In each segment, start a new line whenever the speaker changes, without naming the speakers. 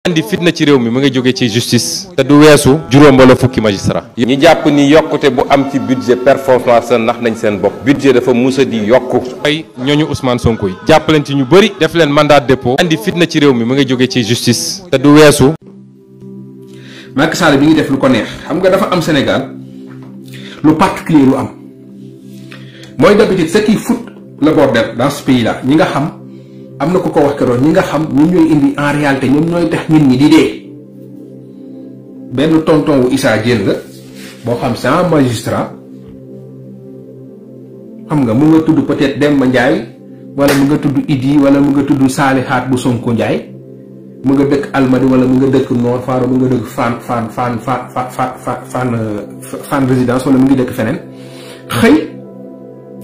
andi fitna ci réew mi mu ngi jóge ci justice te du weesu juróom wala fukki magistrat ñi jàpp ni yokkute bu am ci budget performance ndax nañ seen bopp budget dafa musa di yokku ay ñooñu Ousmane Sonko yi jàpp leen ci ñu bëri def leen mandat de dépôt andi fitna ci réew mi mu ngi jóge ci justice te du weesu
Macky Sall bi ngi def lu ko neex xam nga dafa am Sénégal lu particulier lu am mooy d'habitude ce qui fout le bordel dans ce pays là ñi nga xam am na ku ko wax keroog ñi nga xam ñoom ñooy indi en réalité ñoom ñooy tax nit ñi di dee benn tonton wu Issa Diène la boo xam c'est un magistrat xam nga mu nga tudd peut-être Demba Ndiaye wala mu nga tudd Idi wala mu nga tudd Salihaat bu Sonko Ndiaye mu nga dëkk Almadi wala mu nga dëkk Nord Faro mu nga dëkk Fann résidence wala mu ngi dëkk feneen xëy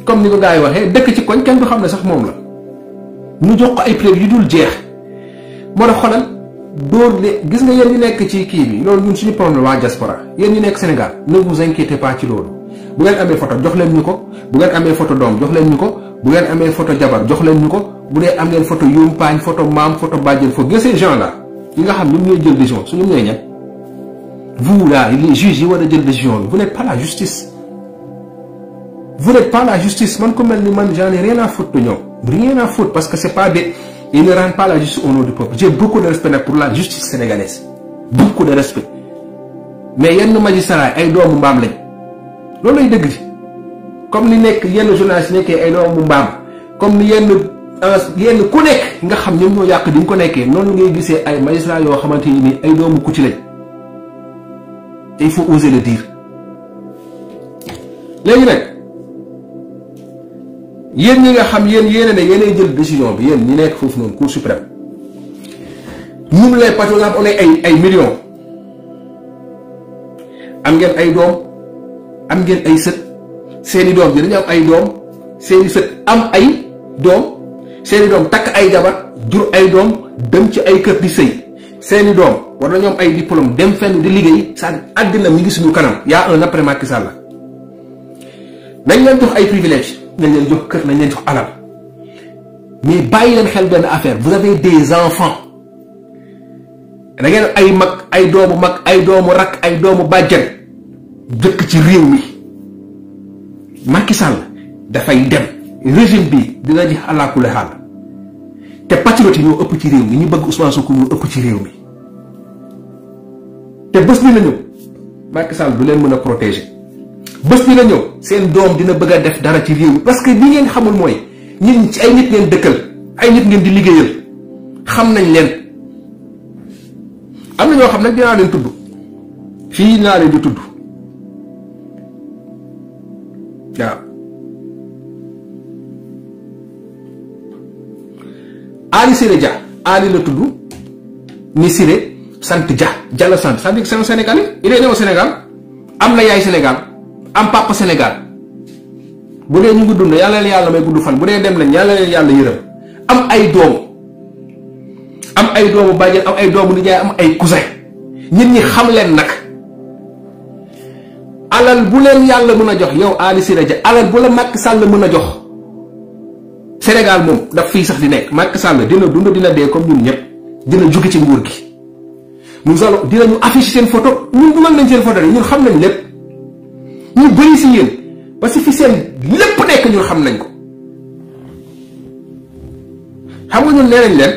comme ni ko gars yi waxee dëkk ci koñ kenn du xam ne sax moom la ñu jox ko ay preuve yu dul jeex moo tax xoolal dóor de gis nga yéen ñu nekk ci kii bi loolu ñun suñu problème waa diaspora yéen ñu nekk Sénégal ne vous inquiétez pas ci loolu bu ngeen amee photo jox leen ñu ko bu ngeen amee photo doom jox leen ñu ko bu ngeen amee photo jabar jox leen ñu ko bu dee am ngeen photo yumpaañ photo maam photo bàjjen foofu nga ces gens là yi nga xam ñoom ñooy jël décision su ñoom ñooy ñan vous là les juges yi war a jël décision bi vous n'êtes pas la justice vous n'êtes pas la justice man ko mel ni man j'en ai rien à foutre de ñoom rien à foutre parce que c'est pas des ils ne rendent pas la justice au nom du peuple j'ai beaucoup de respect nag pour la justice sénégalaise beaucoup de respect mais yenn magistrat ay doomu mbaam lañ loolu lay dëgg comme ni nekk yenn journalistes yi nekkee ay doomu mbaam comme ni yenn ku nekk nga xam ñoom ñoo yàq di nga ko nekkee noonu ngay gisee ay magistrats yoo xamante ni ay doomu ku ci lañ te il faut oser le dire léegi nag yéen ñi nga xam yéen ne yéenay jël décision bi yéen ñi nekk foofu noonu cour suprême ñun les patriotes on est ay millions am ngeen ay doom am ngeen ay sët seeni doom dinañu am ay doom seeni sët am ay doom seeni doom takk ay jabar jur ay doom dem ci ay kër di sëy seeni doom war nañu am ay diplôme dem fenn di liggéey sa àddina mi ngi suñu kanam y'a un après Macky Sall nañ leen jox ay privilèges nañ leen jox kër nañ leen jox alal mais bàyyi leen xel benn affaire vous avez des enfants da ngeen ay mag ay doomu rakk ay doomu bàjjen dëkk ci réew mi Macky Sall dafay dem régime bi dina ji àllakule xaal te patriote yi ñoo ëpp ci réew mi ñu bëgg Ousmane Sonko ñoo ëpp ci réew mi te bés dina ñëw Macky Sall du leen mën a protéger bés dina ñëw seen doom dina bëgg a def dara ci réew mi parce que li ngeen xamul mooy ñun ci ay nit ngeen dëkkal ay nit ngeen di liggéeyal xam nañ leen am na ñoo xam nag dinaa leen tudd fii dinaa leen di tudd waaw Ali Siré Dia Ali la tudd ni Siré sant Dia la sant c'est-à-dire que c'est un Sénégalais il est né au Sénégal am na yaay Sénégal am papa Sénégal bu dee ñu ngi dund yàlla leen yàlla may gudd fan bu dee dem lañ yàlla leen yàlla yërëm am ay doomu bàjjen am ay doomu nijaay am ay cousin nit ñi xam leen nag alal bu leen yàlla mën a jox yow Ali Siré Dia alal bu la Macky Sall mën a jox Sénégal moom daf fii sax di nekk Macky Sall dina dund dina dee comme ñun ñëpp dina jóge ci nguur gi nous allons dinañu afficher seen photo ñun dugal nañ seen photo ñun xam nañ lépp ñu bëri si yéen parce que fi seen lépp nekk ñun xam nañ ko xam nga ñun nee nañ leen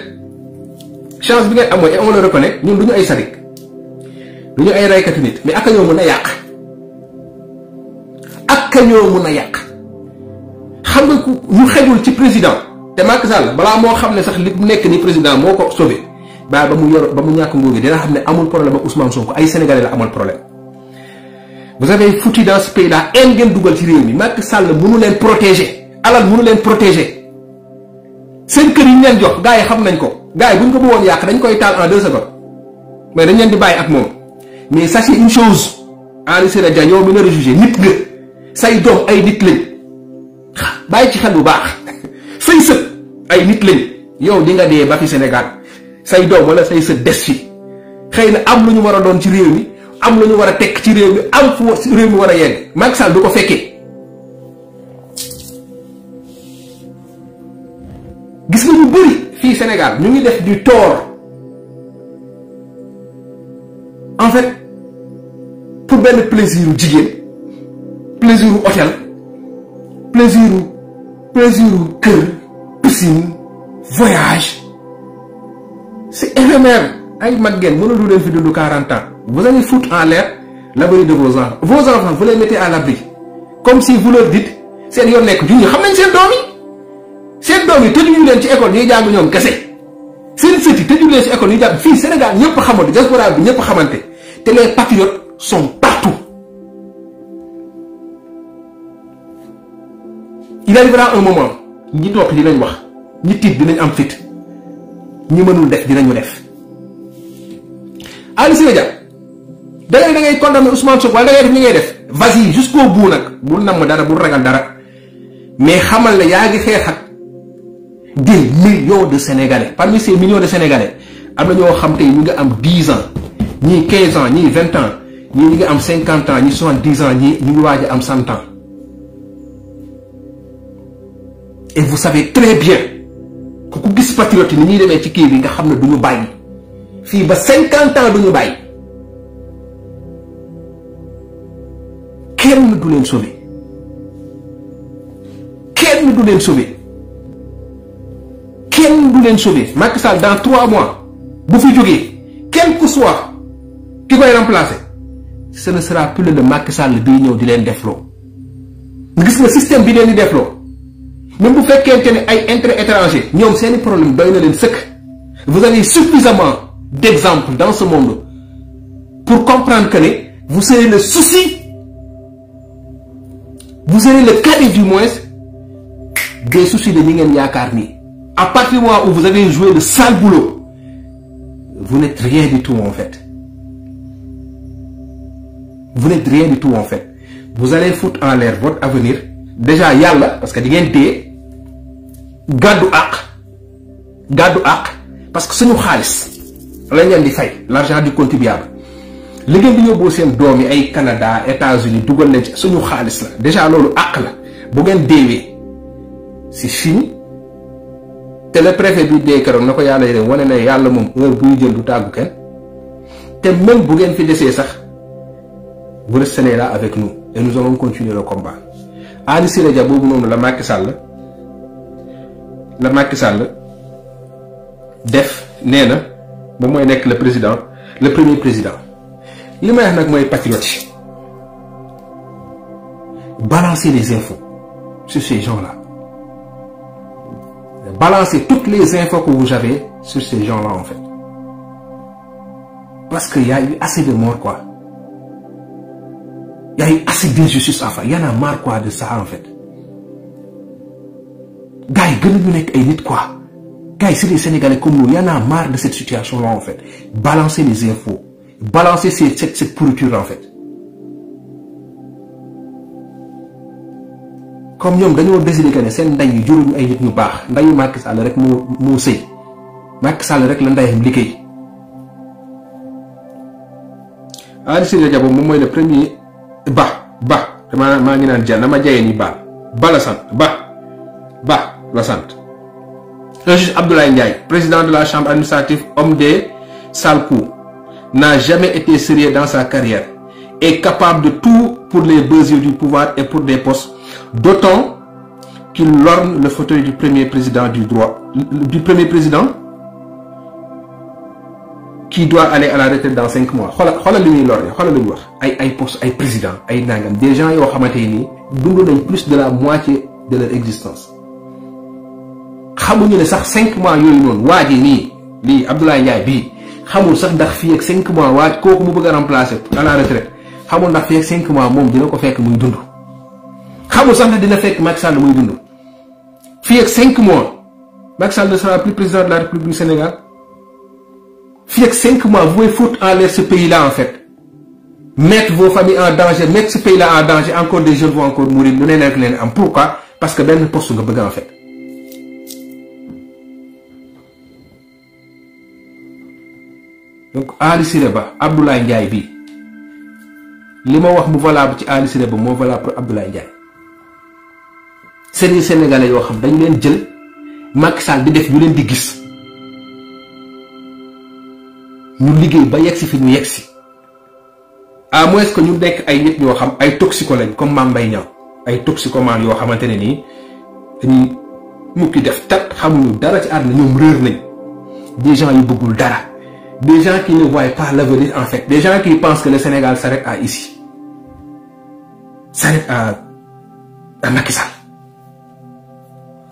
chance bi ngeen am mooy on le reconnaît ñun du ñu ay sadik du ñu ay raykati nit mais aka ñoo mën a yàq aka ñoo mën a yàq xam nga ku ñu xejul ci président te Macky Sall balaa moo xam ne sax li mu nekk ni président moo ko sauvé ba mu ñàkk nguur gi dina xam ne amul problème ak Ousmane Sonko ay Sénégalais la amal problème vous avez foutu dans ce pays là en ngeen dugal ci réew mi Macky Sall mënu leen protéger alal mënu leen protéger seen kër yi ñu leen jox gars yi xam nañ ko gars yi bu ñu ko bëggoon yàq dañ koy taal en 2 secondes mais dañ leen di bàyyi ak moom mais sachez une chose Ali Siré Dia yow mi nar a jugé nit nga say doom ay nit lañ bàyyi ci xel bu baax say sët ay nit lañ yow di nga dee ba fi Sénégal say doom wala say sët des fi xëy na am lu ñu war a doon ci réew mi am lu ñu war a tekk ci réew mi am fu réew mi war a yegg Macky Sall du ko fekkee gis nga ñu bëri fii Sénégal ñu ngi def du tort en fait pour benn plaisir jigéen plaisir hôtel plaisir kër piscine voyage c'est éphémère. ay mag ngeen mënul leen fi dund 40 ans vous allez foutre en l'air l'avenir de vos enfants. Vos enfants vous les mettez à l'abri comme si vous leur dites seen yoon nekk junni xam nañ seen doom yi tëjuñu leen ci école ñuy jàng ñoom kese seen sët yi tëjuñu leen ci école ñuy jàng fii Sénégal ñëpp xamante diaspora bi ñëpp xamante te les patriotes sont partout. Il arrivera un moment ñi toog dinañ wax ñi tiit dinañ am fit ñi mënul def dinañu def. Aly Siré Dia da ngay condamner Ousmane Sonko wala da ngay def ni ngay def vas-y jusqu'au bout nag bul namm dara bul ragal dara mais xamal la yaa ngi xeex ak des millions de Sénégalais. Parmi ces millions de Sénégalais am na ñoo xam tey ñu ngi am 10 ans ñii 15 ans ñii 20 ans ñii ñu ngi am 50 ans ñii 70 ans ñii ñu ngi waaj a am 100 ans. Et vous savez très bien que ku gis patriote ni ñuy demee ci kii bi nga xam ne du ñu bàyyi fii ba 50 ans du ñu bàyyi kenn du leen sauver kenn du leen sauver kenn du leen sauver. Macky Sall dans 3 mois bu fi jógee quel que soit ki koy remplacer ce ne sera plus le Macky Sall bii ñëw di leen defloo. gis nga système bi leen di defloo. même bu fekkente ne ay intérêt étranger ñoom seeni problème doy na leen sëkk. Vous avez suffisamment d'exemples dans ce monde pour comprendre que ne vous serez le souci, vous serez le cadet du moins des soucis de ñi ngeen yaakaar nii. À partir du moment où vous avez joué le sale boulot, vous n'êtes rien du tout en fait. Vous n'êtes rien du tout en fait. Vous allez foutre en l'air votre avenir. Déjà yàlla parce que di ngeen téye gàddu àq parce que suñu xaalis lañ leen di fay l'argent du contribuable li ngeen di yóbboo seen doom yi ay Canada États-Unis dugal leen ci suñu xaalis la déjà loolu àq la bu ngeen deewee c'est fini. te le préfet bi dee keroog na ko yàlla yërëm wane ne yàlla moom heure buy jël du tàggu kenn te même bu ngeen fi desee sax vous resterez là avec nous et nous allons continuer le combat. Aly Siré Dia boobu noonu la Macky Sall def nee na moom mooy nekk le premier président li may wax nag mooy patriote balancer les infos sur ces gens-là, balancer toutes les infos que vous avez sur ces gens-là en fait, parce qu'il y a eu assez de morts quoi. Il y a eu assez d'injustice enfin, il y en a marre quoi de ça en fait. Gars yi gën ñu nekk ay nit quoi. Gars yi c'est des Sénégalais comme nous, il y en a marre de cette situation là en fait. Balancer les infos, balancer cette pourriture en fait. Comme ñoom dañoo décider que ne seen ndey yi juruñu ay nit ñu baax ndeyu Macky Sall rek moo sëy Macky Sall rek la ndeyam liggéey. Aly Siré Dia boobu moom mooy le premier maa ngi naan jàll na ma jayee ni ba la sant ba la sant. Le juge Abdoulaye Ndiaye, président de la chambre administrative, homme des sales coups, n'a jamais été sérieux dans sa carrière, est capable de tout pour les besoins du pouvoir et pour des postes, d'autant qu'il lorgne le fauteuil du premier président du premier président qui doit aller à la retraite dans 5 mois. xoolal li muy lorgne, xoolal li muy wax ay poste ay président ay nangam des gens yoo xamante ni dund nañ plus de la moitié de leur existence. xamuñu ne sax 5 mois yooyu noonu waa ji nii lii Abdoulaye Ndiaye bii xamul sax ndax fii ak 5 mois waa kooku mu bëgg a remplacer à la retraite xamul ndax fii ak 5 mois moom dina ko fekk muy dund. xamul sax ndax dina fekk Macky Sall muy dund fii ak 5 mois Macky Sall ne sera plus président de la République du Sénégal. Fii ak 5 mois vous pouvez foutre en l'air ce pays-là en fait, mettre vos familles en danger, mettre ce pays-là en danger, encore des jeunes vont encore mourir lu ne nekk leen am. Pourquoi? Parce que benn poste nga bëgg en fait. Donc Aly Siré Ba Abdoulaye Ndiaye bii li ma wax mu valable ci Aly Siré Ba moo valable pour Abdoulaye Ndiaye. C'est des Sénégalais yoo xam dañu leen jël Macky Sall di def ñu leen di gis ñu liggéey ba yegsi fi ñu yegsi à moins que ñu nekk ay nit ñoo xam ay toxico lañ comme Mame Mbaye Niang ay toxicomane yoo xamante ne nii dañuy mukki def tat xamuñu dara ci àdduna ñoom réer nañ des gens yu bëggul dara des gens qui ne voient pas l'avenir en fait des gens qui pensent que le Sénégal s'arrête à ici s'arrête à Macky Sall.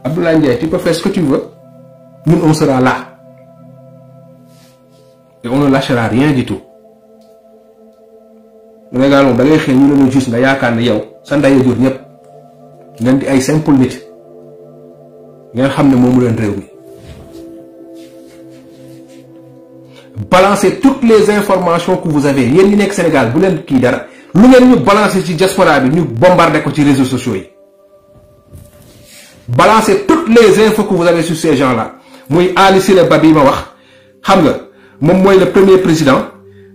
Abdoulaye Ndiaye, tu peux faire ce que tu veux. Nous, on sera là. Et on ne lâchera rien du tout. Le Sénégal, on va faire nous juste nga yaakaar ne yow sa nday jur ñëpp ngeen di ay simple nit ngeen xam ne moomu leen réew mi. Balancez toutes les informations que vous avez yéen ñi nekk Sénégal bu leen kii dara lu ngeen ñu balancer ci diaspora bi ñu bombarder ko ci réseaux sociaux yi. Balancez toutes les infos que vous avez sur ces gens-là. Muy Ali Sile Babi ma wax xam nga moom mooy le premier président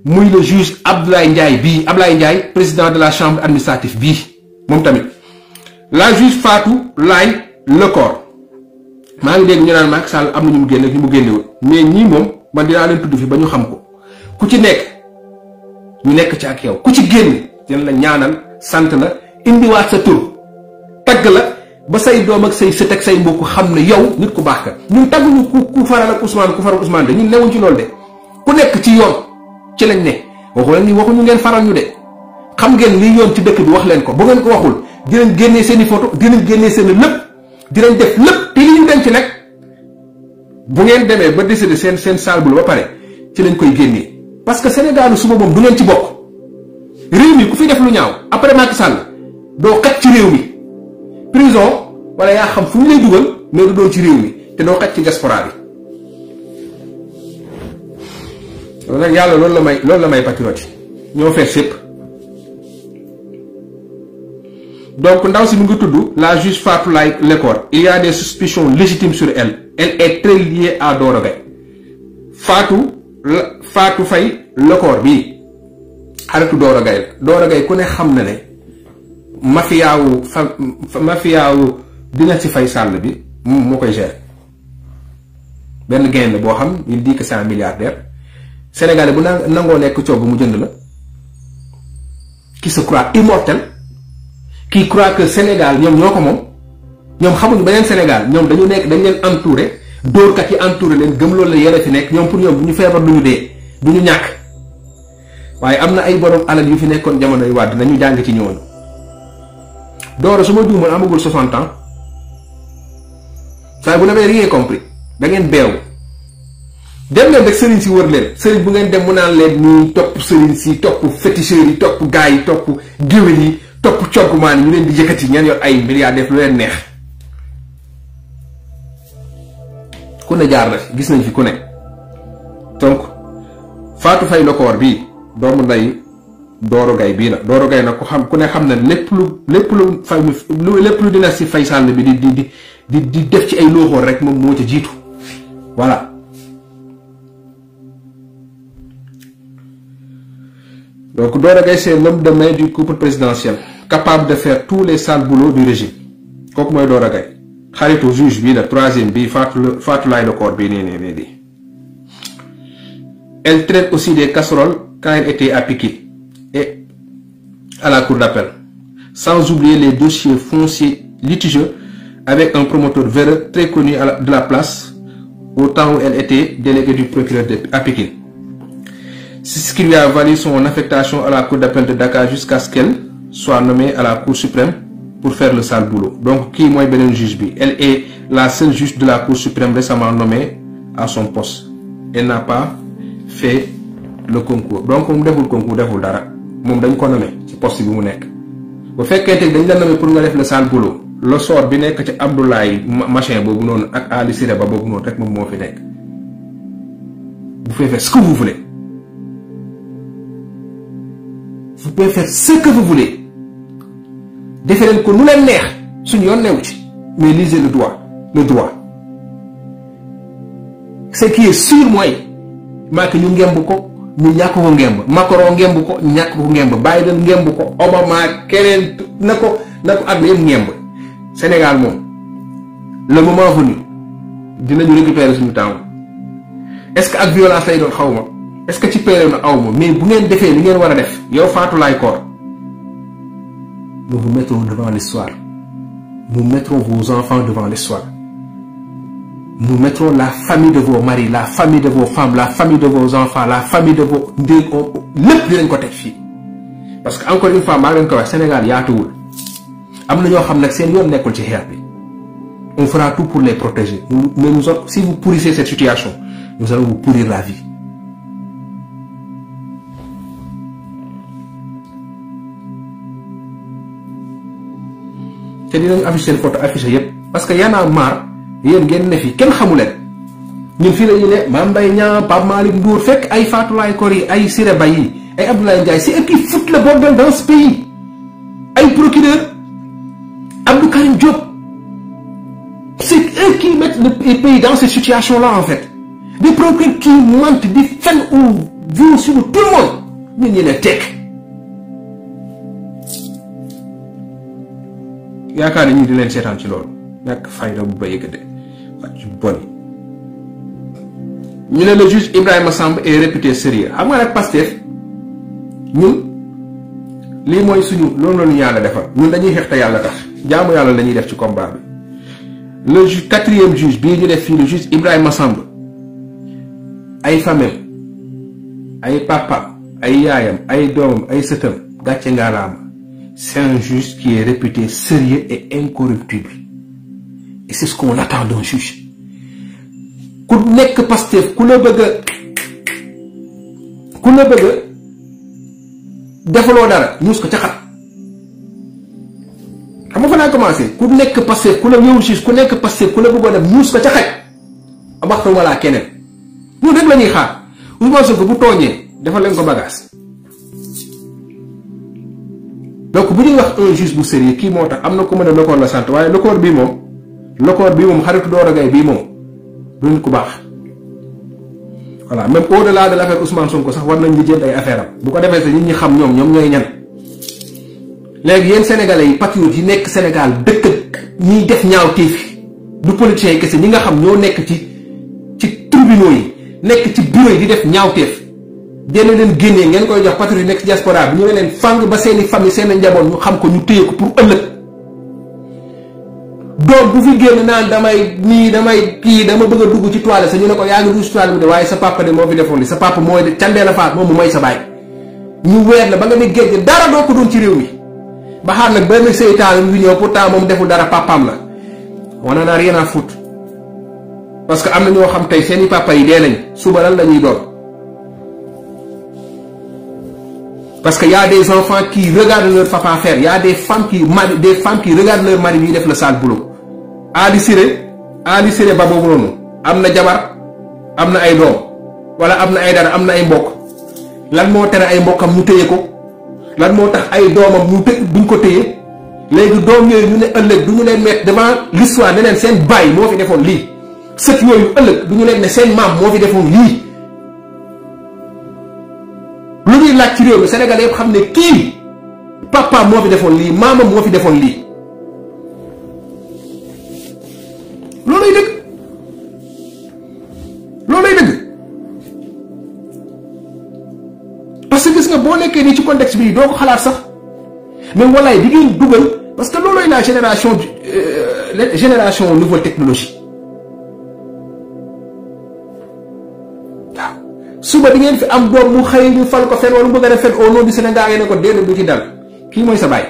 muy le juge Abdoulaye Ndiaye bii Abdoulaye Ndiaye président de la chambre administrative bii moom tamit la juge Fatou Laye Lecor maa ngi dégg ñu naan Macky Sall am na ñu mu génne ñu mu génnewul mais ñii moom man dinaa leen tudd fi ba ñu xam ko ku ci nekk ñu nekk ci ak yow ku ci génn dina la ñaanal sant la indiwaat sa tur tagg la ba say doom ak say sët ak say mbokk xam ne yow nit ku baax ka ñun tagguñu ku faral ak Ousmane ku faral Ousmane de ñun newuñ ci loolu de ku nekk ci yoon ci lañ ne waxu leen ni waxuñu ngeen faral ñu de xam ngeen li yoon ci dëkk bi wax leen ko bu ngeen ko waxul dinañ génnee seen i photo dinañ génnee seen i lépp dinañ def lépp te li ñu denc nag bu ngeen demee ba décider seen salbul ba pare ci lañ koy génnee parce que Sénégalu suba moom du ngeen ci bokk réew mi ku fi def lu ñaaw après Macky Sall doo xaj ci réew mi prison wala yaa xam fu ñu lay dugal mais du doon ci réew mi te doo xaj ci diaspora bi loolu nag yàlla loolu la may patriote ñoo fees yépp donc ndaw si mu ngi tudd la juge Fatou Laye Lecor il y a des suspicions légitimes sur elle est très liée à Doro Gaye Fatou Faye Lecor bii xaritu Doro Gaye ku ne xam na ne mafiyaawu dina ci Faye Sall bi moo koy gérer benn gain boo xam il dit que c'est un milliardaire sénégalais bu nangoo nekk coob mu jënd la qui se croit immortel qui croit que Sénégal ñoom ñoo ko moom ñoom xamuñu beneen Sénégal ñoom dañ leen entouré dóorkat yi entouré leen gëm loolu la yéen a fi nekk ñoom pour ñoom bu ñu feebar du ñu dee du ñu ñàkk waaye am na ay borom alal yu fi nekkoon jamono yu wàdd nañu jàng ci ñooñu. Doro su ma juumal amagul 60 ans saa bu n'avez rien compris da ngeen beew dem leen rek sëriñ si wër leen sëriñ bu ngeen dem mu naan leen nii topp sëriñ si topp féticheurs yi topp gars yi topp géwél yi topp coggumaan yi ñu leen di yëkkati ngeen yor ay milliards def lu leen neex ku ne jaar na fi gis nañ fi ku ne donc Fatou Faye Lecor bii doomu nday Doro Gaye bii la Doro Gaye nag ku ne xam na lépp lu dina si Faye Sall bi di def ci ay looxoor rek moom moo ca jiitu voilà. Donc Doro Gaye c'est l'homme de main du couple présidentiel capable de faire tous les sales boulots du régime kooku mooy Doro Gaye xaritu juge bii la troisième bii Fatou Laye Lecor bii nii di elle traite aussi des casseroles quand elle était à Pikine et à la cour d'appel sans oublier les dossiers fonciers litigieux avec un promoteur véreux très connu de la place au temps où elle était déléguée du procureur à Pikine. C'est ce qui lui a valu son affectation à la cour d'appel de Dakar jusqu'à ce qu'elle soit nommée à la cour suprême pour faire le sale boulot. Donc kii mooy beneen juge bi elle est la seule juge de la cour suprême récemment nommée à son poste. Elle n'a pas fait le concours donc moom deful concours deful dara moom dañ ko nommé ci poste bi mu nekk bu fekkente dañ la nommé pour nga def le sale boulot le sort bi nekk ci Abdoulaye machin boobu noonu ak Ali Siré Ba boobu noonu rek moom moo fi nekk. Vous pouvez faire ce que vous voulez. Vous pouvez faire ce que vous voulez. defee leen ko nu leen neex suñu yoon newu ci mais lisez le droit. Ce qui est sûr mooy Macky ñu ngemb ko ñu ñàkk ko ngemb Macron ngemb ko ñàkk ko ngemb Biden ngemb ko Obama keneen na ko àdduna yëpp ngemb Sénégal moom le moment venu dinañu récupérer suñu temps est-ce que ak violence lay doon xaw ma est-ce que ci période na aw ma mais bu ngeen defee li ngeen war a def yow Fatou Laye Cor nous vous mettrons devant l'histoire, nous mettrons vos enfants devant l'histoire, nous mettrons la famille de vos maris, la famille de vos femmes, la famille de vos enfants, la famille de vos lépp dinañ ko teg fii. Parce que encore une fois maa leen ko wax Sénégal yaatuwul am na ñoo xam nag seen yoon nekkul ci xeex bi. On fera tout pour les protéger. Mais si vous pourrissez cette situation, nous allons vous pourrir la vie. te dinañ afficher seen photo afficher yépp parce que y'en a marre yéen ngeen ne fi kenn xamu leen ñun fii la ñu ne Mame Mbaye Niang Pape Malick Ndour fekk ay Fatou Laye Cor yi ay Siré Ba yi ay Abdoulaye Ndiaye c'est eux qui foutent le bordel dans ce pays ay procureur Abdou Karim Diop. C'est eux qui mettent le pays dans cette situation-là, en fait. Des procureurs qui mentent, des fans ou violent sur tout le monde. Nous, nous sommes tech. Yaakaar ni di leen seetaan ci loolu nekk fayda bu bëy de ak ci bon ñu ne le juge Ibrahima Samb est réputé sérieux xam nga nag Pastef ñun lii mooy suñu loolu la ñu yàlla defal ñun dañuy xeex te yàlla tax jaamu yàlla la ñuy def ci combat bi. Le quatrième juge bii ñu def fii le juge Ibrahima Samb ay famille ay papa ay yaayam ay doomam ay sëtam gàcce ngaalaama c'est un juge qui est réputé sérieux et incorruptible et c'est ce qu'on attend d'un juge. ku nekk Pastef ku la bëgg defaloo dara ñuus ko ca xat xam nga fa naa commencé ku nekk Pastef ku la yow juge ku nekk Pastef ku la bëggoo def ñuus ko ca xaj waxtu wala keneen ñun rek la ñuy xaar Ousmane Sonko bu tooñee defal leen ko bagage. donc bu ñuy wax un juge bu sérieux kii moo tax am na ko mën a Lokoor la sant waaye Lokoor bii moom xaritu Doro Gaye bii moom du nit ku baax. voilà même au-delà de l'affaire Ousmane Sonko sax war nañ di jënd ay affaire am bu ko defee sa nit ñi xam ñoom ñooy ñan. léegi yéen sénégalais yi patriotes yi nekk Sénégal dëkk ñiy def ñaaw tiif du politiciens yi kese ñi nga xam ñoo nekk ci tribunaux yi nekk ci bureau yi di def ñaaw teef dina leen génnee ngeen koy jox patriotes yi nekk ci diaspora bi ñu ne leen fang ba seeni famille seen njaboot ñu xam ko ñu téye ko pour ëllëg. doom bu fi génn naan damay bëgg a dugg ci toilette sa ñu ne ko yaa ngi dugg ci toilette bi de waaye sa papa de moo fi defoon li sa papa mooy de candee la faat moom mu may sa baay ñu weer la ba nga ne géej dara doo ko doon ci réew mi. ba xaar nag benn seytaan bi ñëw pourtant moom deful dara papaam la on en a rien à foutre parce que am na ñoo xam tey seeni papa yi dee nañ suba lan la ñuy doon parce que y a des enfants qui regardent leur papa faire y a des femmes qui regardent leur mari ñuy def le sale boulot. Ali Siré ba boobu noonu am na jabar am na ay doom wala am na ay dara am na ay mbokk lan moo tere ay mbokkam ñu téye ko. lan moo tax ay doomam ñu buñ ko téye léegi doom yooyu ñu ne ëllëg du ñu leen mettre devant l'histoire ne leen seen baay moo fi defoon lii sët yooyu ëllëg du ñu leen ne seen maam moo fi defoon lii. lu ñuy laaj ci réew mi Sénégal yëpp xam ne kii papa moo fi defoon lii maamam moo fi defoon lii loolay dëgg parce que gis nga boo nekkee nii ci contexte bi doo ko xalaat sax mais walaay di ngeen dugal parce que loolooy la génération nouvelle technologie waaw suba di ngeen fi am doom mu xëy ñu fal ko fen wala mu bëgg a def fen au nom du Sénégal ngeen ne ko déedéet du ci dal kii mooy sa baay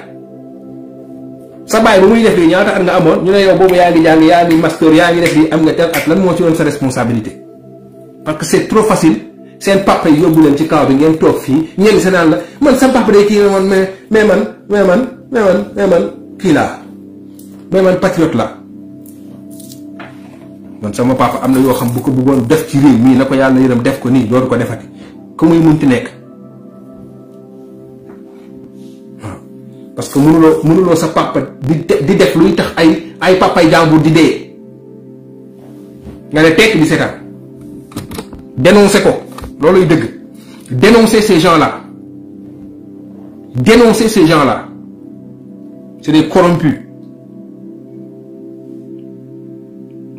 ba muy def lii ñaata at nga amoon ñu ne yow boobu yaa ngi jàng yaa ngi master yaa ngi def lii am nga tel at lan moo ci doon sa responsabilité parce que c'est trop facile. seen papa yi yóbbu leen ci kaw bi ngeen toog fii ñenn sa naan la man sa papa day kii man mais man kii laa mais man patriote la man sama papa am na yoo xam bu ko bëggoon def ci réew mii na ko yàlla yërëm def ko nii dootu ko defati ku muy munti nekk waaw parce que mënuloo sa papa di def luy tax ay papay jàmbur di dee nga ne tekk di seetaan dénoncé ko. looluy dëgg dénoncer ces gens-là c'est des corrompus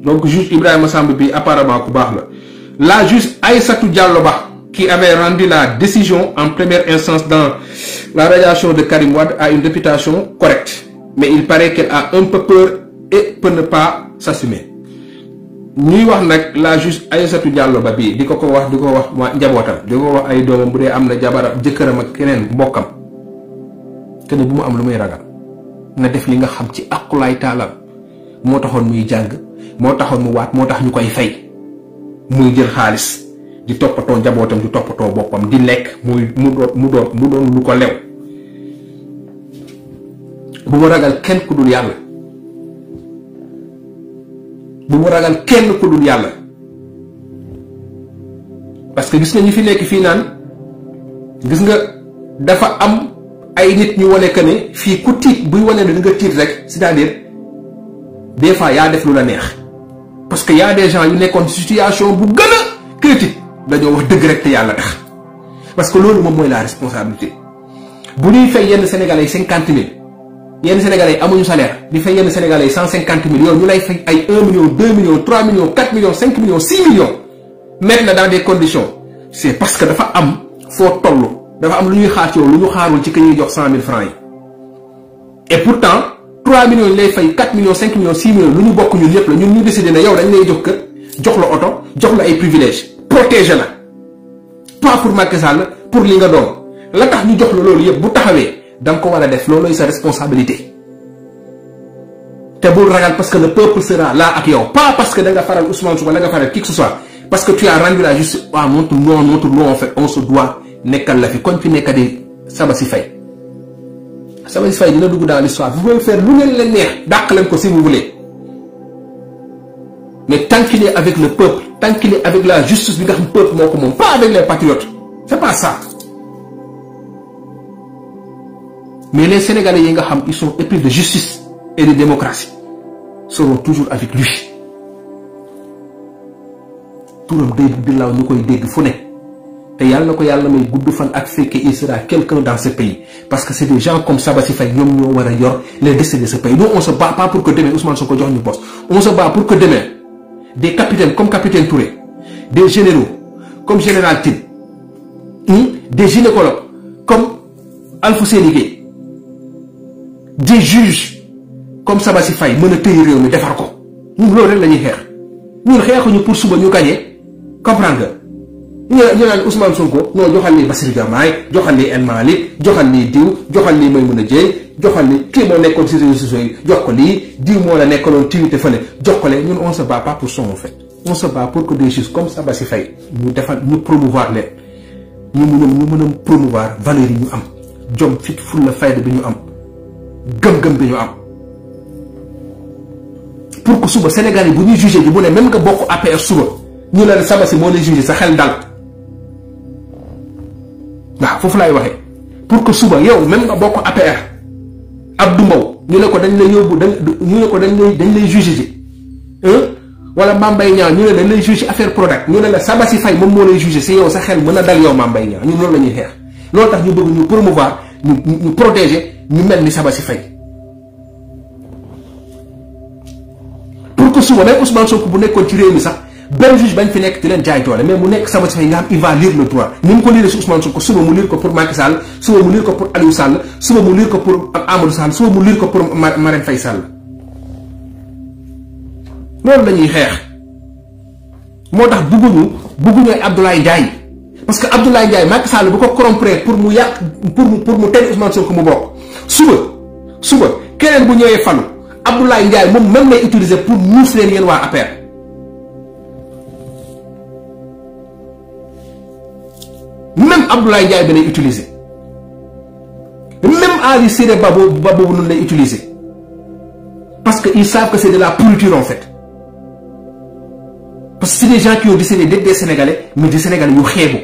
donc juge Ibrahima Samb bi apparemment ku baax la juge Aïssatou Diallo Ba qui avait rendu la décision en première instance dans la radiation de Karim Wade a une réputation correcte. Mais il paraît qu'elle a un peu peur et peut ne pas s'assumer. ñuy wax nag la juge Aïssatou Diallo Ba bii di ko wax njabootam di ko wax ay doomam bu dee am na jabaram jëkkëram ak keneen mbokkam te ne bu mu am lu muy ragal na def li nga xam ci aqulaay taalam moo taxoon muy jàng moo taxoon mu waat moo tax ñu koy fay muy jël xaalis di toppatoo njabootam di toppatoo boppam di lekk mu doon lu ko lew bu mu ragal kenn ku dul yàlla bu mu ragal kenn ku dul yàlla parce que gis nga ñi fi nekk fii naan gis nga dafa am ay nit ñu wane que ne fii ku tiit buy wane ne di nga tiit rek c'est-à-dire des fois yaa def lu la neex parce que y a des gens yu nekkoon situation bu gën a critique dañoo wax dëgg rek te yàlla tax parce que loolu moom mooy la responsabilité bu ñuy fay yenn Sénégalais 50 000 yenn Sénégalais amuñu salaire di fay yenn Sénégalais 150 000 yow ñu lay fay ay 1 million 2 millions 3 millions 4 millions 5 millions 6 millions mettre na dans des conditions c'est parce que dafa am foo toll dafa am lu ñuy xaar ci yow lu ñu xaarul ci ka ñuy jox 100 000 francs yi et pourtant 3 millions ñu lay fay 4 millions 5 millions 6 millions lu ñu bokk ñun ñëpp la ñun ñu décidé ne yow dañ lay jox kër jox la oto jox la ay privilèges protéger la pas pour Macky Sall pour li nga doon la tax ñu jox la loolu yëpp bu taxawee da nga ko war a def loolooy sa responsabilité te bul ragal parce que le peuple sera là ak yow pas parce que da nga faral Ousmane Sonko da nga faral qui que ce soit parce que tu as rendu la justice à notre nom en fait on se doit nekkal la fi kon fi nekk di Sabasy Faye Sabasy Faye dina dugg dans l'histoire vous pouvez faire lu ngeen leen neex dàq leen ko si vous voulez mais tant qu'il est avec le peuple tant qu'il est avec la justice bi nga xam peuple moo ko moom pas avec les patriotes c'est pas ça. Mais les Sénégalais yi nga xam ils sont épris de justice et de démocratie seront toujours avec lui turam day di law ñu koy dégg fu ne te yàlla na ko yàlla may gudd fan ak fekke il sera quelqu'un dans ce pays parce que c'est des gens comme Sabasy Faye ñoom ñoo war a yor les destinées de ce pays. Nous on se bat pas pour que demain Ousmane Sonko jox ñu poste on se bat pour que demain des capitaines comme capitaine Touré des généraux comme général Tine des gynécologues comme Alfousseyni Gueye des juges comme Sabasy Faye mën a téye réew mi defar ko ñun loolu rek la ñuy xeex ñun xeexuñu pour suba ñu gagné comprendre nga ñu naan Ousmane Sonko non joxal ni Bassirou Diomaye joxal ni El Malick joxal ni diw joxal ni Maïmouna Dièye joxal ni kii moo nekkoon ci réseaux sociaux yi jox ko lii diw moo la nekkaloon tiwite fële jox ko lee ñun on se bat pas pour son en fait on se bat pour que des juges comme Sabasy Faye ñu defal ñu promouvoir leen ñu mën a promouvoir valeurs yi ñu am jom fit fulla fayda bi ñu am gëm-gëm bi ñu am pour que suba Sénégal yi bu ñuy jugé ji bu ne même nga bokk APR suba ñu ne la Sabasy moo lay jugé sa xel dal waaw foofu laay waxee pour que suba yow même nga bokk APR Abdou Mbow ñu ne ko dañ lay yóbbu ñu ne ko dañ lay jugé ji wala Mame Mbaye Niang ñu ne dañ lay jugé affaire Prodac ñu ne la Sabasy Faye moom moo lay jugé si yow sa xel mën a dal yow Mame Mbaye Niang ñun loolu la ñuy xeex loolu tax ñu bëgg ñu promouvoir ñu protéger ñu mel ni Sabasy Faye pour que suba même Ousmane Sonko bu nekkoon ci réew mi sax benn juge bañ fi nekk di leen jaay doole mais mu nekk Sabasy Faye nga xam il va lire le droit ni mu ko lire si Ousmane Sonko suba mu lire ko pour Macky Sall suba mu lire ko pour Aliou Sall suba mu lire ko pour Amadou Sall suba mu lire ko pour Marème Faye Sall loolu lañuy xeex moo tax bugguñu ay Abdoulaye Ndiaye parce que Abdoulaye Ndiaye Macky Sall bu ko corrompre pour mu yàq pour mu teg Ousmane Sonko mu bokk suba keneen bu ñëwee falu Abdoulaye Ndiaye moom même lay utiliser pour muus leen yéen waa APR même Abdoulaye Ndiaye bi lay utiliser même Ali Siré Ba boobu noonu lay utiliser parce que ils savent que c'est de la pourriture en fait parce que c'est des gens qui ont décidé d'être des Sénégalais mais des Sénégalais yu xeebu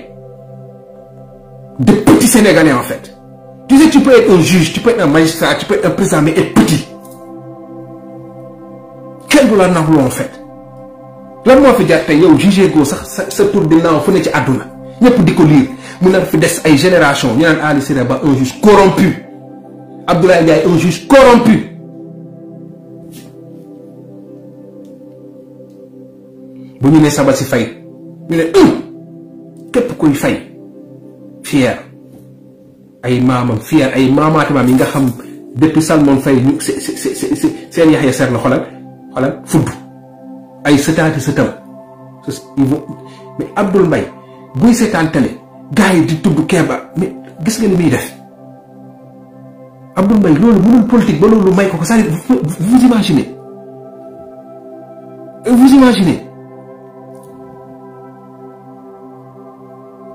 de petits Sénégalais en fait. Tu sais, tu peux être un juge, tu peux être un magistrat, tu peux être un président mais être petit. Quel du la nangu en fait lan moo fi jaar tey yow jugé goo sax sa tur di naaw fu ne ci àdduna ñëpp di ko lire mu nar fi des ay génération ñu naan Ali Siré Ba un juge corrompu Abdoulaye Ndiaye un juge corrompu bu ñu ne Sabasy Faye ñu ne képp kuy fay fier ay maamam fier ay maamaati maam yi nga xam depuis Salmon Faye ñu seen Yaxya Ser la xolal fudd ay sëtaati sëtam mais Abdoul Mbaye buy seetaan télé gars yi di tudd Kéba mais gis nga ni muy def Abdoul Mbaye loolu mënul politique ba loolu may ko c'est-à-dire vous imaginez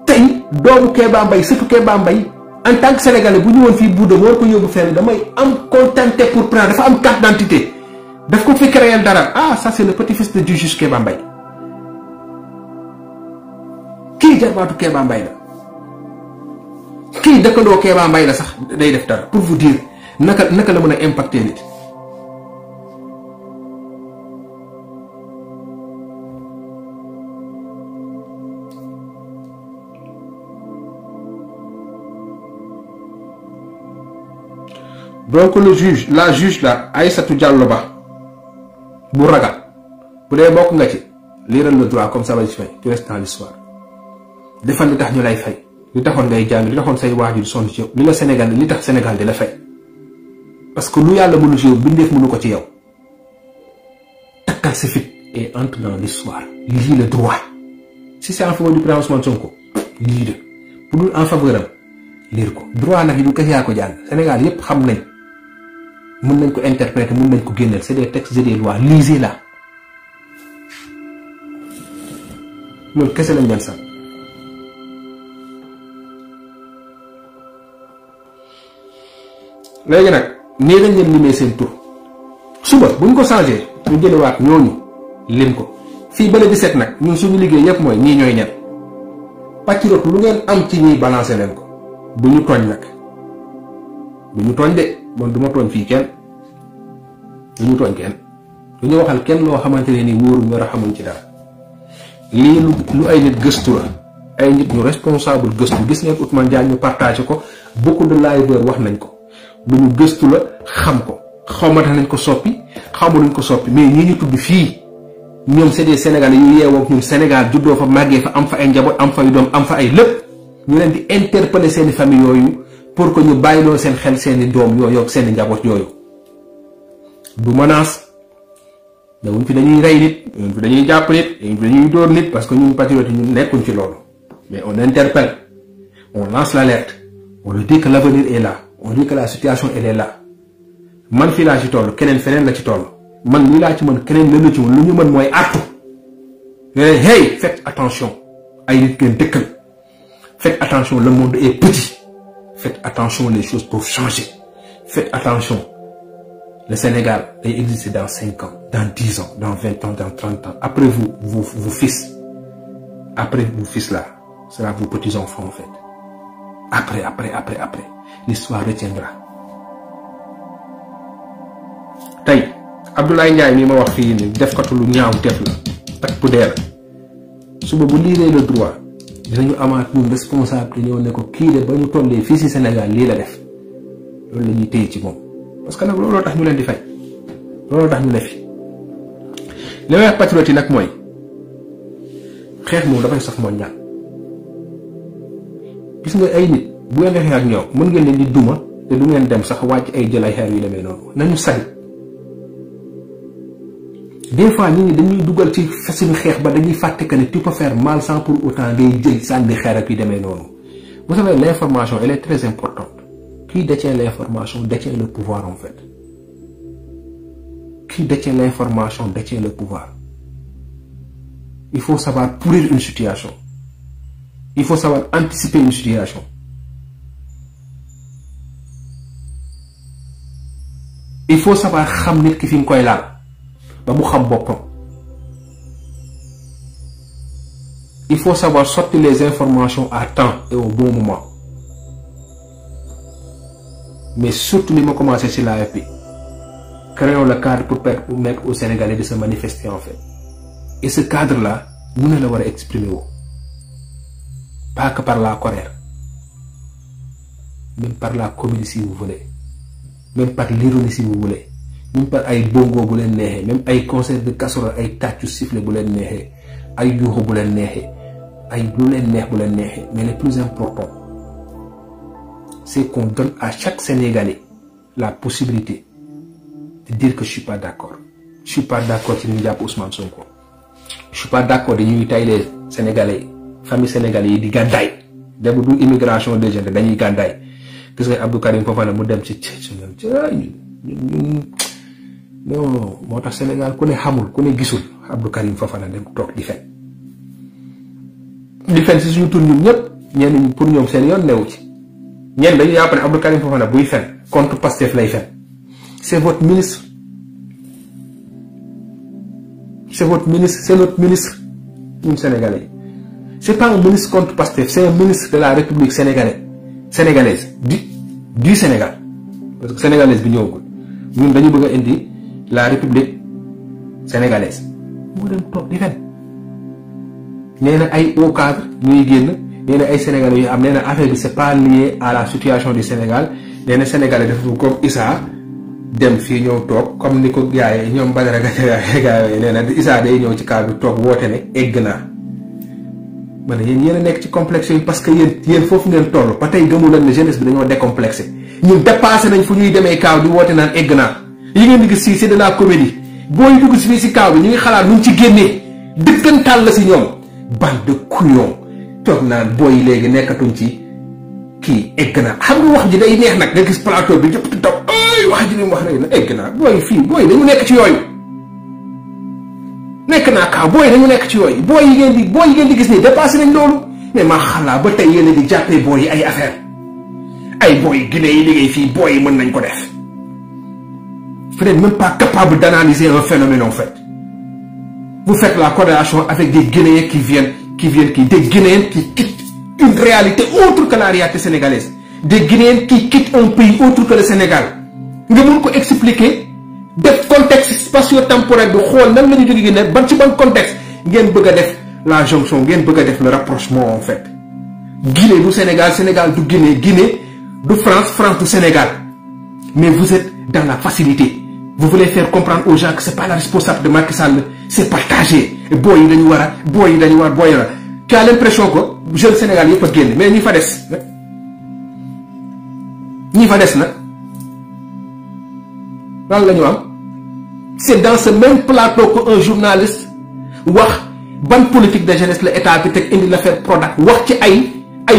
tey doomu Kéba Mbaye surtout Kéba Mbaye en tant que sénégalais bu ñëwoon fii Bouddha war ko yóbbu fenn damay am contenté pour prendre dafa am carte d'identité daf ko fi créer dara ça c'est le petit-fils de juge Kéba Mbaye kii jarbaatu Kéba Mbaye la kii dëkkandoo Kéba Mbaye la sax day def dara pour vous dire naka la mën a impacter nit. donc la juge là Aïssatou Diallo Ba bu ragal bu dee bokk nga ci liiral le droit comme ça va se faire tu restes dans l'histoire defal li tax ñu lay fay li taxoon ngay jàng li taxoon say waajur sonn ci yow li tax Sénégal di la fay parce que lu yàlla mënu ci yow bindeef mënu ko ci yow takkal sa fit et entre dans l'histoire lii le droit si c'est en faveur du président Ousmane Sonko lii de pour dul en faveur am lire ko droit nag yi du kese yaa ko jàng Sénégal yépp xam nañ mën nañ ko interpréter mën nañ ko génneel c'est des textes et des lois lisez là loolu kese lañ leen sax léegi nag nii lañ leen limee seen tur suba buñ ko changé ñu jëlewaat ñooñu lim ko fii ba le 17 nag ñun suñu liggéey yépp mooy ñii ñooy ñet patriote lu ngeen am ci ñiy balancer leen ko bu ñu tooñ nag bu ñu tooñ de bon du ma tooñ fii kenn du ñu tooñ kenn du ñu waxal kenn loo xamante ne nii wóoruñ war a xamuñ ci dara lii lu ay nit gëstu la ay nit ñu responsable gëstu gis ngeen Ousmane Diagne ñu partagé ko beaucoup de liveurs wax nañ ko lu ñu gëstu la xam ko xawmata nañ ko soppi xamuñ ko soppi mais ñi ñu tudd fii ñoom c'est des Sénégalais yu yeewoo ñun Sénégal juddoo fa màggee fa am fa ay njaboot am fa ay doom am fa ay lépp ñu leen di interpeller seeni famille yooyu pour que ñu bàyyiloo seen xel seeni doom yooyu ak seeni njaboot yooyu du menace ñëwuñ fi dañuy rey nit ñëwuñ fi dañuy jàpp nit ñëwuñ fi dañuy dóor nit parce que ñun patriotes yi ñu nekkuñ ci loolu mais on interpelle on lance l'alerte on lui dit que l'avenir est là on dit que la situation elle est là man fii laa ci toll keneen feneen la ci toll man lii laa ci mën keneen lëna ci mën lu ñu mën mooy artu leen hey faites attention ay nit ngeen dëkkal faites attention le monde est petit faites attention les choses peuvent changer faites attention le Sénégal day exister dans 5 ans dans 10 ans dans 20 ans dans 30 ans après vos fils après vos fils là sera vos petits enfants en fait après l'histoire retiendra tey Abdoulaye Ndiaye mi ma wax fii ni defkatu lu ñaaw def la tak bu dee la suba bu liiree le droit dinañu amaat ñun responsable te ñëw ne ko kii de ba ñu tollee fii ci Sénégal lii la def loolu la ñuy téye ci moom parce que nag looloo tax ñu leen di fay looloo tax ñu ne fi li may wax patriote yi nag mooy xeex moom dafay sax moo ñaan gis nga ay nit bu ngeen xeex ak ñoom mën ngeen leen di duma te du ngeen dem sax wàcc ay jël ay xeer yu demee noonu nañu sañ des fois ñi dañuy dugal ci suñu xeex ba dañuy fàtte que ne tu peux faire mal sans pour autant ngay jël sànni xeer ak yu demee noonu vous savez l'information elle est très importante qui détient l'information détient le pouvoir en fait qui détient l'information détient le pouvoir il faut savoir pourrir une situation il faut savoir anticiper une situation il faut savoir xam nit ki fi nga koy laal ba mu xam boppam il faut savoir sortir les informations à temps et au bon moment mais surtout li ma commencé ci l'AFP créons le cadre pour permettre aux Sénégalais de se manifester en fait et ce cadre là ñu ne la war a exprimer woo pas que par la colère même par la comédie si vous voulez même par l'ironie si vous voulez même par ay bongo bu leen neexee même ay concert de casserole ay tàccu sifflet bu leen neexee ay yuuxu bu leen neexee ay lu leen neex bu leen neexee mais le plus important c'est qu'on donne à chaque Sénégalais la possibilité de dire que je suis pas d'accord. Je suis pas d'accord ci ñu jàpp Ousmane Sonko. Je suis pas d'accord dañuy tay les Sénégalais famille sénégalais yi di gàddaay dem du immigration de jeunes dañuy gàddaay gis nga Abdou Karim Fofana mu dem ci ñun non moo tax Sénégal ku ne xamul ku ne gisul Abdou Karim Fofana dem toog di fen si suñu tur ñun ñëpp ñenn pour ñoom seen yoon newu ci ñenn dañuy jàpp ne Abdou Karim Fofana buy fen contre Pastef lay fen. C'est votre ministre. C'est votre ministre, c'est notre ministre, ñun Sénégalais. C'est pas un ministre contre Pastef, c'est un ministre de la République sénégalaise, du Sénégal. Parce que sénégalaise bi ñëwagul ñun dañu bëgg a indi la République sénégalaise. moo dem toog di fen. nee na ay hauts cadres ñuy génn nee na ay Sénégalais yu am nee na affaire bi c'est pas lié à la situation du Sénégal nee na Sénégalais dafa comme Issa dem fii ñëw toog comme ni ko gars yi ñoom Badara gars yi nee na Issa day ñëw ci cadre bi toog woote ne egg naa. ma ne yéen a nekk ci complexe yi parce que yéen foofu ngeen toll ba tey gëmu leen ne jeunesse bi dañoo décomplexé ñun dépassé nañ fu ñuy demee kaaw di woote naan egg naa. yi ngeen di gis si c'est de la comédie booy dugg si fii si kaaw bi ñu ngi xalaat nu ci génnee dëkkantal la si ñoom bande de couillon toog naan booy léegi nekkatuñ ci kii egg naa xam nga wax ji day neex nag nga gis plateau bi ñëpp di taw ay wax ji li mu wax rek na egg naa booy fii booy dañu nekk ci yooyu. nekk naa kaaw booy dañu nekk ci yooyu booy yi ngeen di gis nii dépassé nañ loolu mais maa xalaa ba tey yéen a di jàppee booy yi ay affaire ay booy Guinée yi liggéey fii booy yi mën nañ ko def. Vous n'êtes même pas capable d'analyser un phénomène en fait. Vous faites la corrélation avec des Guinéens des Guinéens qui quittent une réalité autre que la réalité sénégalaise. Des Guinéens qui quittent un pays autre que le Sénégal. Nga mën ko expliquer def contexte spatio-temporel bi xool nan la ñu jóge Guinée ban ci ban contexte ngeen bëgg a def la jonction ngeen bëgg a def le rapprochement en fait. Guinée du Sénégal, Sénégal du Guinée, Guinée du France, France du Sénégal. Mais vous êtes dans la facilité. Vous voulez faire comprendre aux gens que c'est pas la responsable de Macky Sall, c'est partagé. Boy yi dañu war a boy la. Tu as l'impression que jeune Sénégal yëpp a génn mais ñi fa des nag lan la ñu am. C'est dans ce même plateau que un journaliste wax ban politique de jeunesse la état bi teg indi l'affaire Prodac wax ci ay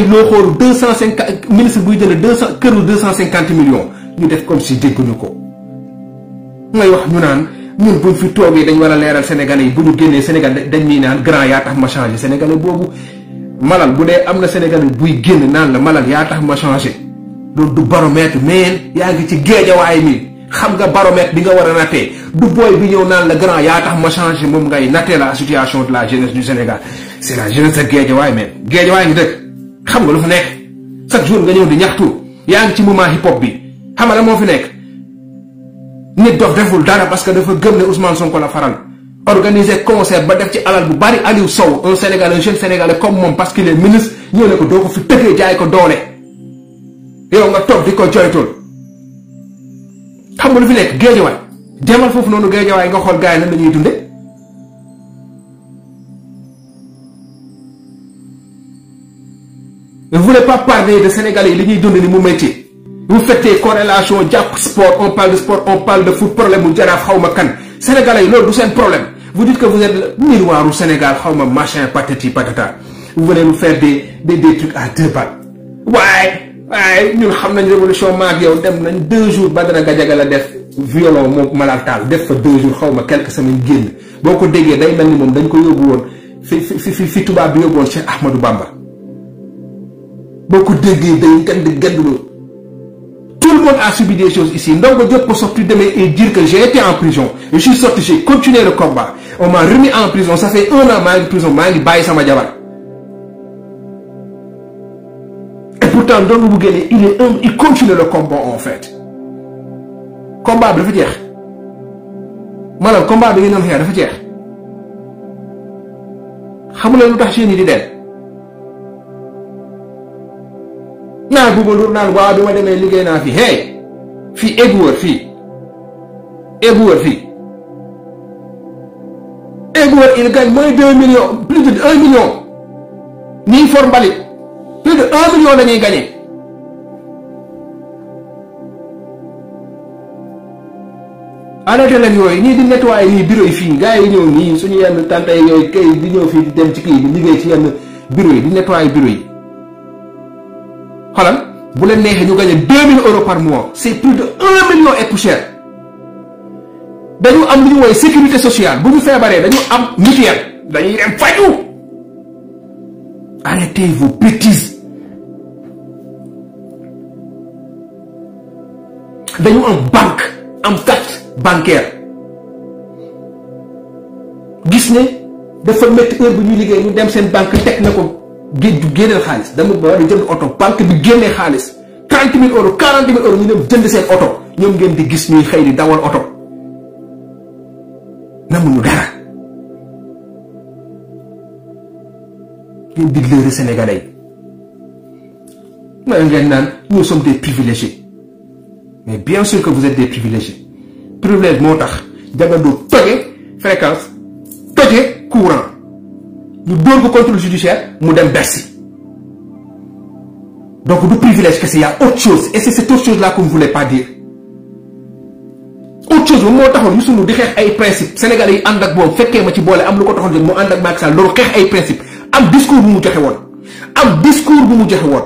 loo xooru 250 ministre buy jënd 250 millions ñu def comme si dégguñu ko. ngay wax ñu naan ñun buñ fi toogee dañ war a leeral Sénégalais yi bu ñu génnee Sénégal dañ ñuy naan grand yaa tax ma changé Sénégalais boobu malal bu dee am na Sénégalais buy génn naan la malal yaa tax ma changé loolu du baromètre mais yaa ngi ci géejawaay mi xam nga baromètre bi nga war a nattee du booy bi ñëw naan la grand yaa tax ma changé moom ngay nattee la situation de la jeunesse du Sénégal c'est la jeunesse de géejawaay mais géejawaay ngi dëkk xam nga lu fi nekk chaque jour nga ñëw di ñaxtu yaa ngi ci moment hip hop bi xam nga la moo fi nekk. nit dox deful dara parce que dafa gëm ne Ousmane Sonko la faral organiser concert ba def ci alal bu bari Aliou Sow un Sénégalais un jeune Sénégalais comme moom parce qu'il est ministre ñëw ne ko doo ko fi tëggee jaay ko doole yow nga toog di ko joytul xam nga lu fi nekk géejawaay demal foofu noonu géejawaay nga xool gars yi nan la ñuy dunde vous voulez pas parler de Sénégalais yi li ñuy dund ni mu métier. Vous faites des corrélations, sport, on parle de foot, problème ou jaraaf xawma kan Sénégalais yi loolu du seen problème. Vous dites que vous êtes le miroir au Sénégal xawma machin patati patata. Vous voulez nous faire des trucs à 2 balles. waaye ñun xam nañ révolution maag yow dem nañ 2 jours Badara Gadiaga la def violon moom Malal Tall def fa 2 jours xawma quelques semaines génn boo ko déggee day mel ni moom dañ ko yóbbu woon fi tubaab bi yóbbu woon Cheikh Ahmadou Bamba. boo ko déggee day ganduloo. Tout le monde a subi des choses ici. Ndongo Diop peut sortir demain et dire que j'ai été en prison. Je suis sorti, j'ai continué le combat. On m'a remis en prison. Ça fait 1 an maa ngi prison maa ngi bàyyi sama jabar. Et pourtant Ndongo bu génnee il continue le combat en fait. combat bi dafa jeex. maanaam combat bi ngeen doon xeex dafa jeex. xamu leen lu tax jeunes yi di dem. naa bu ma dur naan waaw bi ma demee liggéey naa fii fii Éboueur il gagne moins de 2 millions plus de 1 million ñiy for mbalit plus de 1 million la ñuy gagné. arrêté leen yooyu ñii di nettoyer nii bureau yi fii gars yi ñëw nii suñu yenn tante yooyu kay di ñëw fii di dem ci kii di liggéey ci yenn bureau yi di nettoyer bureau yi xoolal bu leen neexee ñu gagné 2000 euros par mois c'est plus de 1 million et poussière. dañu am lu ñu woowee sécurité sociale bu ñu feebaree dañu am mutuelle dañuy dem faju. arrêtez vos bêtises. dañu am banque am carte bancaire gis ne dafa métti heure bu ñuy liggéey ñu dem seen banque teg na ko génneel xaalis dama ba war a jënd oto banque bi génnee xaalis 30 000 euros 40 000 euros ñu dem jënd seen oto ñoom ngeen di gis ñuy xëy di dawal oto namuñu dara ngeen di leurrer sénégalais yi ngeen naan nous sommes des privilégiés mais bien sûr que vous êtes des privilégiés privilège moo tax jagandoo toje fréquence toje courant ñu dóor ko contrôle judiciaire mu dem Bercy. donc du privilège que c'est y a autre chose et c'est cette autre chose là que vous ne voulez pas dire. autre chose moom moo taxoon ñu sunu di xeex ay principe sénégalais yi ànd ak moom fekkee ma ci boole am lu ko taxoon jot mu ànd ak Macky Sall loolu xeex ay principe am discours bu mu joxe woon am discours bu mu joxe woon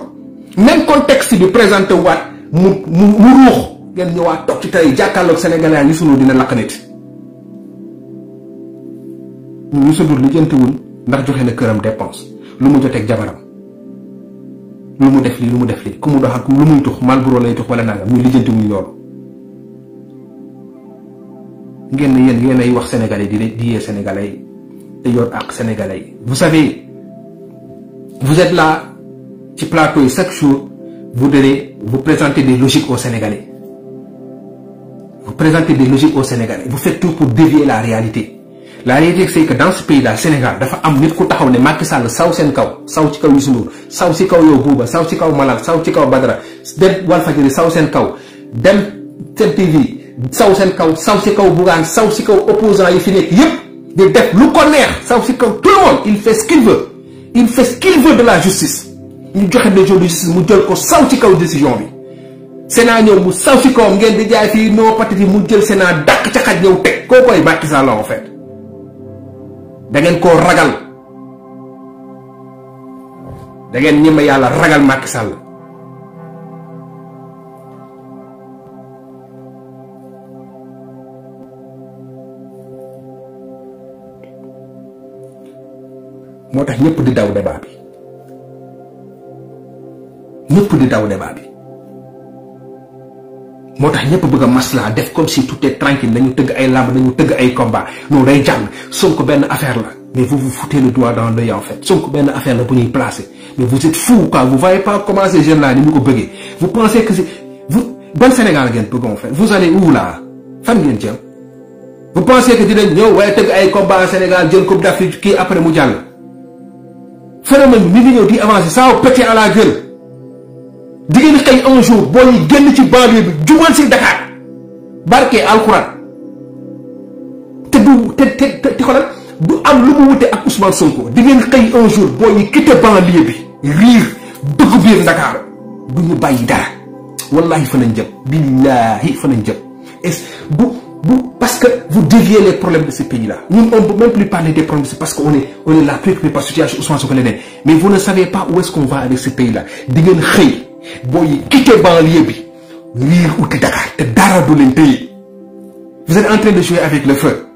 même contexte bi présenté waat mu ruux ngeen ñëwaat toog ci tey jàkkaarloog sénégalais yi sunu dina lakk nit ñu sunu li jëntiwul ndax joxe na këram dépense lu mu joteeg jabaram lu mu def lii lu mu def lii ku mu dox ak lu muy tux Marlboro lay tux wala nangam ñu lijjantiwuñu loolu. ngeen ne yéen ay wax sénégalais di yee sénégalais yi te yor ak sénégalais yi. vous savez vous êtes là ci plateau yi chaque jour vous présentez des logiques aux Sénégalais. Vous présentez des logiques aux Sénégalais. Vous faites tout pour dévier la réalité. La réalité c'est que dans ce pays là Sénégal dafa am nit ku taxaw ne Macky Sall saw seen kaw saw ci kaw Youssou Ndour saw ci kaw yow Bouba saw ci kaw Malal saw ci kaw Badara dem Walfadjri saw seen kaw dem Sen TV saw seen kaw saw ci kaw Bougane saw ci kaw opposants yi fi nekk yépp di def lu ko neex saw ci kaw tout le monde il fait ce qu'il veut. Il fait ce qu'il veut de la justice. ñu joxe décision de justice mu jël ko saw ci kaw décision bi. Sénat ñëw mu saw ci kawam ngeen di jaay fii non patati mu jël Sénat dàq ca xaj ñëw teg koo koy Macky Sall en fait. da ngeen koo ragal da ngeen ñeme yàlla ragal Macky Sall. moo tax ñëpp di daw débat bi ñëpp di daw débat bi moo tax ñëpp bëgg a maslaa def comme si tout est tranquille nañu tëgg ay lamb nañu tëgg ay combat non day jàll Sonko benn affaire la mais vous vous foutez le doigt dans l'œil en fait Sonko benn affaire la bu ñuy placer mais vous êtes fou quoi vous voyez pas comment ces jeunes là ni ñu ko bëggee vous pensez que c'est vous ban Sénégal ngeen bëgg en fait vous allez où là fan ngeen jëm vous pensez que dinañ ñëw waaye tëgg ay combat Sénégal jël coupe d'Afrique kii après mu jàll phénomène bi mi ngi ñëw di avancer ça va péter à la gueule di ngeen xëy un jour boo yi génn ci banlieue bi jubal si Dakar barke alxuraan te du te xoolal du am lu mu wute ak Ousmane Sonko di ngeen xëy un jour boo yi quitté banlieue bi riir dugg biir Dakar du ñu bàyyi dara wallahi fa nañ jëm billahi fa nañ jëm est parce que vous déviez les problèmes de ce pays-là. Nous, on ne peut même plus parler des problèmes, parce qu'on est là préoccupé par la situation Ousmane Sonko. Mais vous ne savez pas où est-ce qu'on va avec ce pays-là. Vous quittez banlieue, Dakar, vous êtes en train de jouer avec le feu.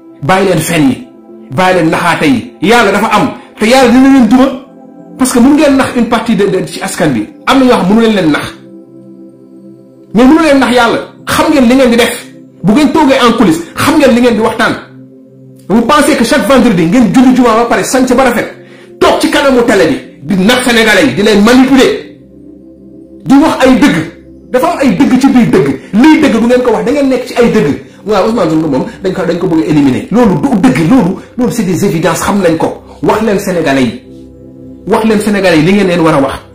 Parce que nous avons une partie de Askanbi. Mais nous avons bu ngeen toogee en coulisses xam ngeen li ngeen di waxtaan vous pensez que chaque vendredi ngeen julli juma ba pare sant ba rafet toog ci kanamu télé bi di nax sénégalais yi di leen manipuler di wax ay dëgg dafa am ay dëgg ci biir dëgg liy dëgg du ngeen ko wax da ngeen nekk ci ay dëgg waaw Ousmane Sonko moom dañ ko bëgg a éliminer loolu du dëgg loolu c'est des évidences xam nañ ko wax leen sénégalais yi li ngeen leen war a wax.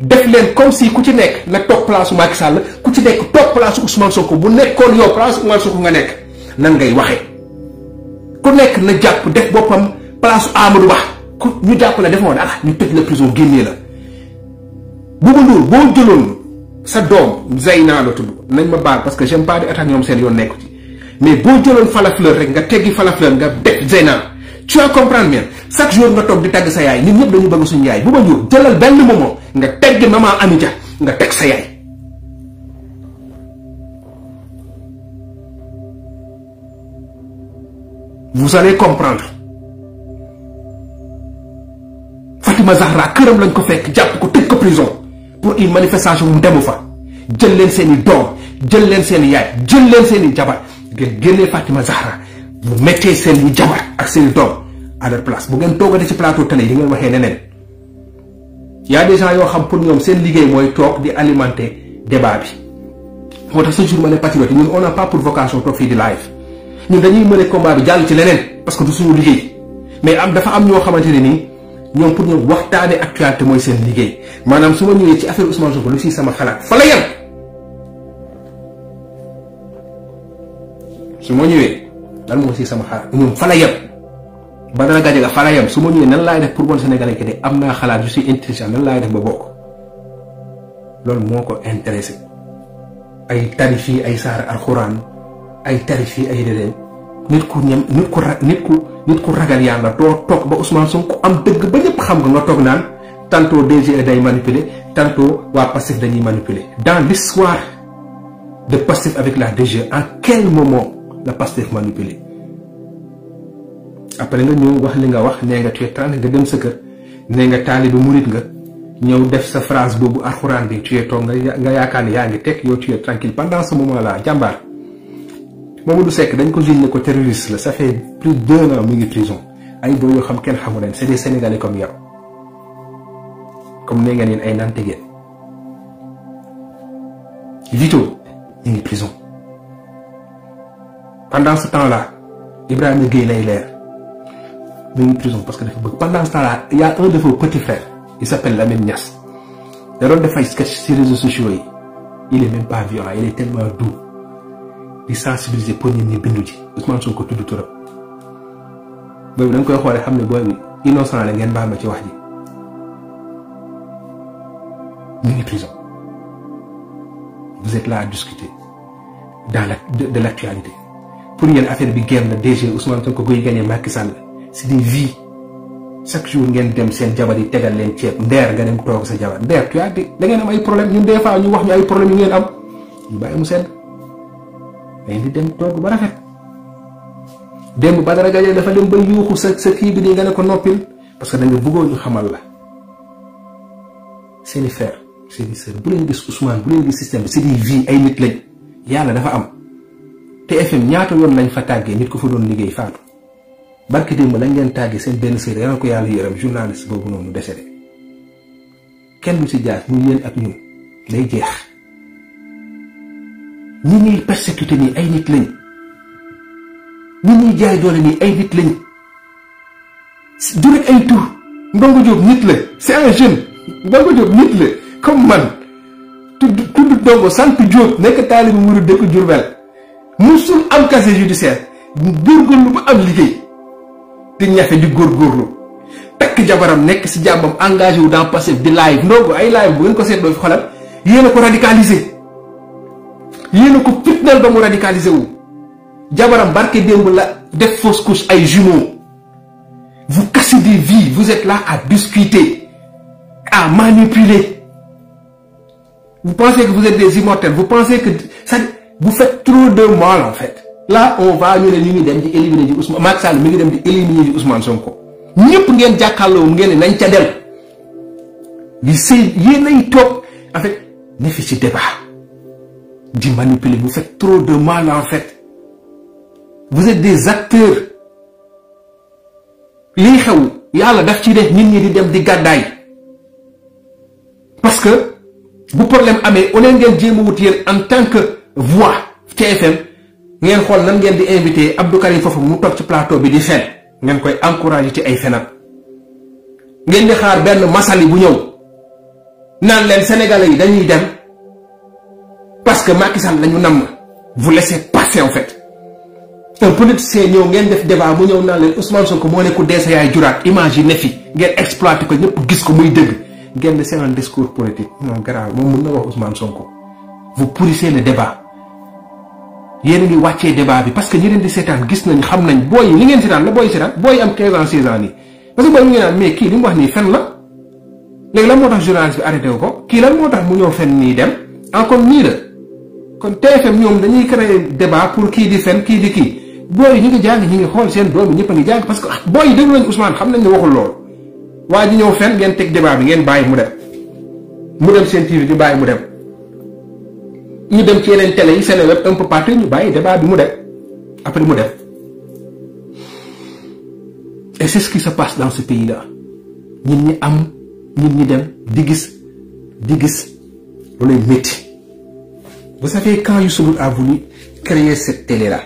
def leen comme si ku ci nekk na toog place Macky Sall ku ci nekk toog place Ousmane Sonko bu nekkoon yow place Ousmane Sonko nga nekk nan ngay waxee ku nekk na jàpp def boppam place Amadou Ba ku ñu jàpp la defoon ñu tëj la prison génnee la Bouba Ndour boo jëloon sa doom Zeyna la tudd nañ ma baal parce que j'aime pas di attaque ñoom seen yoon nekku ci mais boo jëloon Falla Fleur rek nga teggi Falla Fleur nga def Zeyna tu vas comprendre bien chaque jour nga toog di tagg sa yaay nit ñëpp dañu bëgg suñu yaay Bouba Ndour jëlal benn moment nga teggi maman Amidia nga teg sa yaay vous allez comprendre Fatima Zahra këram lañ ko fekk jàpp ko tëj ko prison pour une manifestation mu demu fa jël leen seen i doom jël leen seen i yaay jël leen seen i jabar ngeen génnee Fatima Zahra bu mettee seen i jabar ak seen i doom à leur place bu ngeen toogate ci plateau télé yi ngeen waxee neneen y a des gens yoo xam pour ñoom seen liggéey mooy toog di alimenter débat bi moo tax ce jour ma ne patriote ñun on n'a pas pour vocation toog fii di live ñun dañuy mëne combat bi jàll ci leneen parce que du suñu liggéey mais dafa am ñoo xamante ne nii ñoom pour ñoom waxtaane actualité mooy seen liggéey maanaam su ma ñëwee ci affaire Ousmane Sonko lu si sama xalaat fa la yem su ma ñëwee lan moo si sama xalaat ñoom fa la yem Badara Gadiaga fa la yem su ma ñëwee nan laay def pour bon Sénégalais que de am naa xalaat je suis intelligent nan laay def ba bokk loolu moo ko intéressé ay tarif yi ay saar alxuraan ay tarif yi ay déedéet nit ku ragal yàlla doo toog ba Ousmane Sonko am dëgg ba ñëpp xam nga toog naan tantôt DG day manipuler tantôt waa Pastef dañuy manipuler dans l'histoire de Pastef avec la DG en quel moment la Pastef manipuler après nga ñëw wax li nga wax nee nga tu es tranquille nga dem sa kër nee nga taalibe murit nga ñëw def sa phrase boobu alxuraan bi tu es toog nga yaakaar ne yaa ngi teg yow tu es tranquille pendant ce moment là jàmbaar Mamadou Seck dañ ko jugé ko terroriste la ça fait plus d'1 an mu ngi prison ay boo yoo xam kenn xamu leen c'est des Sénégalais comme yow comme nee nga neen ay nante ngeen Vito ñu ngi prison pendant ce temps là Ibrahima Gueye lay leer mu ngi prison parce que dafa bëgg pendant ce temps là il y a un de vos petits frères il s'appelle Lamine Niass da doon def ay sketch ci réseaux sociaux yi il est même pas violent il est tellement doux di sensibiliser pour nit ñi bindu ji Ousmane Sonko tudd turam boobu da nga koy xoolee xam ne booy bi innocent la ngeen baal ma ci wax ji ñu ngi prison vous êtes là à discuter dans de l'actualité pour ngeen affaire bi génn la DG Ousmane Sonko goy gagné Macky Sall c'est des vies chaque jour ngeen dem seen jabar yi tegal leen ceeb ndeer nga dem toog sa jabar ndeer tu as dit da ngeen am ay problème ñun des fois ñu wax ñu ay problème yu ngeen am ñu bàyyi mu sedd mais di dem toog ba rafet démb Badara Gadiaga dafa dem ba yuuxu sa kii bi nii nga ne ko noppil parce que da nga bëggoon ñu xamal la seeni frère seeni sœur bu leen gis Ousmane bu leen gis système bi c'est des vies ay nit lañ yàlla dafa am TFM ñaata yoon lañ fa tàggee nit ko fa doon liggéey faatu barki démb lañ leen tàggee seen benn sœur yal na ko yàlla yërëm journaliste boobu noonu décédé kenn du ci jaar muy yéen ak ñun day jeex ñi ñuy persécuté nii ay nit lañ ñi ñuy jaay doole nii ay nit lañ du rek ay tur Ndongo Diop nit la c'est un jeune Ndongo Diop nit la comme man tudd Ndongo sant Diop nekk taalibu murid dëkk Diourbel musul am casier judiciaire góorgóorlu ba am liggéey di ñafe di góorgóorlu takk jabaram nekk si jàmbam engagé wu dans Pastef di live Ndongo ay live bu ngeen ko seetloo fi xolal yéen a ko radicalisé yéen a ko fitnal ba mu radicalisé wu jabaram barke démb la def fausse couche ay jumeaux vous cassez des vies vous êtes là à discuter à manipuler vous pensez que vous êtes des immortels vous pensez que ça vous faites trop de mal en fait là on va ñu ne ñu ngi dem di éliminer ji Ousmane Macky Sall mi ngi dem di éliminer ji Ousmane Sonko ñëpp ngeen jàkkaarloo ngeen ne nañ ca dem li sëy yéen ay toog en fait ne fi ci débat di manipuler vous faites trop de mal en fait vous êtes des acteurs lii xew yàlla daf ci def nit ñi di dem di gàddaay parce que bu problème amee au lieu ngeen jéem a wut yéen en tant que voix TFM ngeen xool nan ngeen di invité Abdou Karim foofu mu toog ci plateau bi di fen ngeen koy encouragé ci ay fenam ngeen di xaar benn masali bu ñëw naan leen sénégalais yi dañuy dem parce que Macky Sall lañu namm vous laissez passer en fait un politicien ñëw ngeen def débat mu ñëw naan leen Ousmane Sonko moo ne ku dee sa yaay juraat image yi ne fi ngeen exploité ko ñëpp gis ko muy dëgg ngeen ne c'est un discours politique non grave moom mën na wax Ousmane Sonko. vous pourrissez le débat yéen a ngi wàccee débat bi parce que ñi leen di seetaan gis nañ xam nañ booy yi li ngeen seetaan la booy seetaan booy am 15 ans 16 ans nii parce que booy mu ngi naan mais kii li mu wax nii fen la léegi lan moo tax journaliste bi arrêté wu ko kii lan moo tax mu ñëw fen nii dem encore nii la kon TFM ñoom dañuy créer débat pour kii di fen kii di kii booy yi ñu ngi jàng ñu ngi xool seen doom yi ñëpp a ngi jàng parce que booy yi déglu nañ Ousmane xam nañ ne waxul loolu waa ji ñëw fen ngeen teg débat bi ngeen bàyyi mu dem seen TV ñu bàyyi mu dem ñu dem ci yeneen télé yi Seneweb un peu partout ñu bàyyi débat bi mu dem après mu dem et c'est ce qui se passe dans ce pays là nit ñi am nit ñi dem di gis loolu métti. Vous savez quand Youssou Ndour a voulu créer cette télé là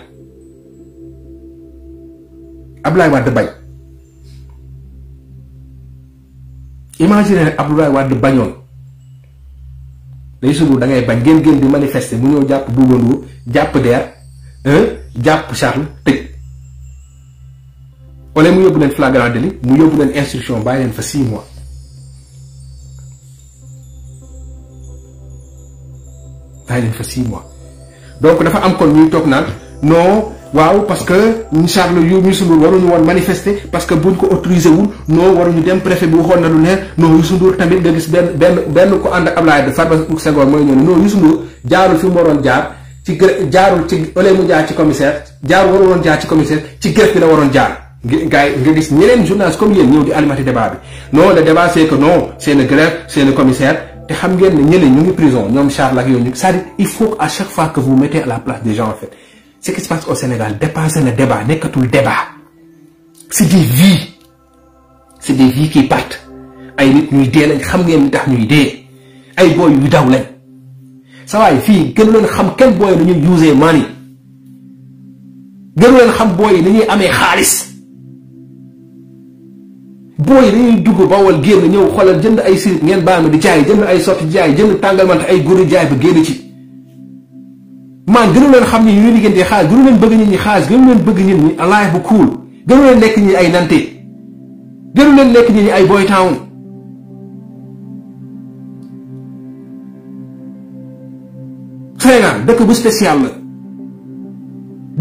Abdoulaye Wade bañ imaginez Abdoulaye Wade bañoon Youssou Ndour da ngay bañ gën di manifester mu ñëw jàpp Bouba Ndour jàpp Der jàpp Charles tëj wala mu yóbbu leen flagrant délit mu yóbbu leen instruction bàyyi leen fa 6 mois donc dafa am kon ñuy toog naan non waaw parce que Charles Youssou Ndour waruñu woon manifester parce que buñ ko autorisé wul non waruñu dem préfet bi waxoon na lu leer non Youssou Ndour tamit nga gis benn ko ànd ak Ablaye Farba Senghor mooy ñëw ne non Youssou Ndour jaarul fi mu waroon jaar ci jaarul ci ole mu jaar ci commissaire waru woon jaar ci commissaire ci greffe bi la waroon jaar gars yi nga gis ñeneen journalistes comme yéen ñëw di alimenter débat bi non le débat c'est que non c'est le greffe c'est le commissaire te xam ngeen ne ñële ñu ngi prison ñoom Charles ak yooyu c'est-à-dire il faut à chaque fois que vous mettez à la place des gens en fait ce qui se passe au Sénégal dépassé le débat nekkatul débat c'est des vies qui partent ay nit ñuy dee lañ xam ngeen ni tax ñuy dee ay booy yu daw lañ sa waay fii gënu leen xam kenn booy yi dañuy user money gënu leen xam booy yi dañuy amee xaalis booy dañuy dugg bawal génn ñëw xoolal jënd ay sirip ngeen baa ma di jaay jënd ay sotti jaay jënd tàngalmante ay guri jaay ba génn ci man gënu leen xam ni ñu liggéeyantee xaalis gënu leen bëgg nit ñi xaalis gënu leen bëgg nit ñi alaay bu cool gënu leen nekk ñi ay nante gënu leen nekk ñi ay boy town Sénégal dëkk bu spécial la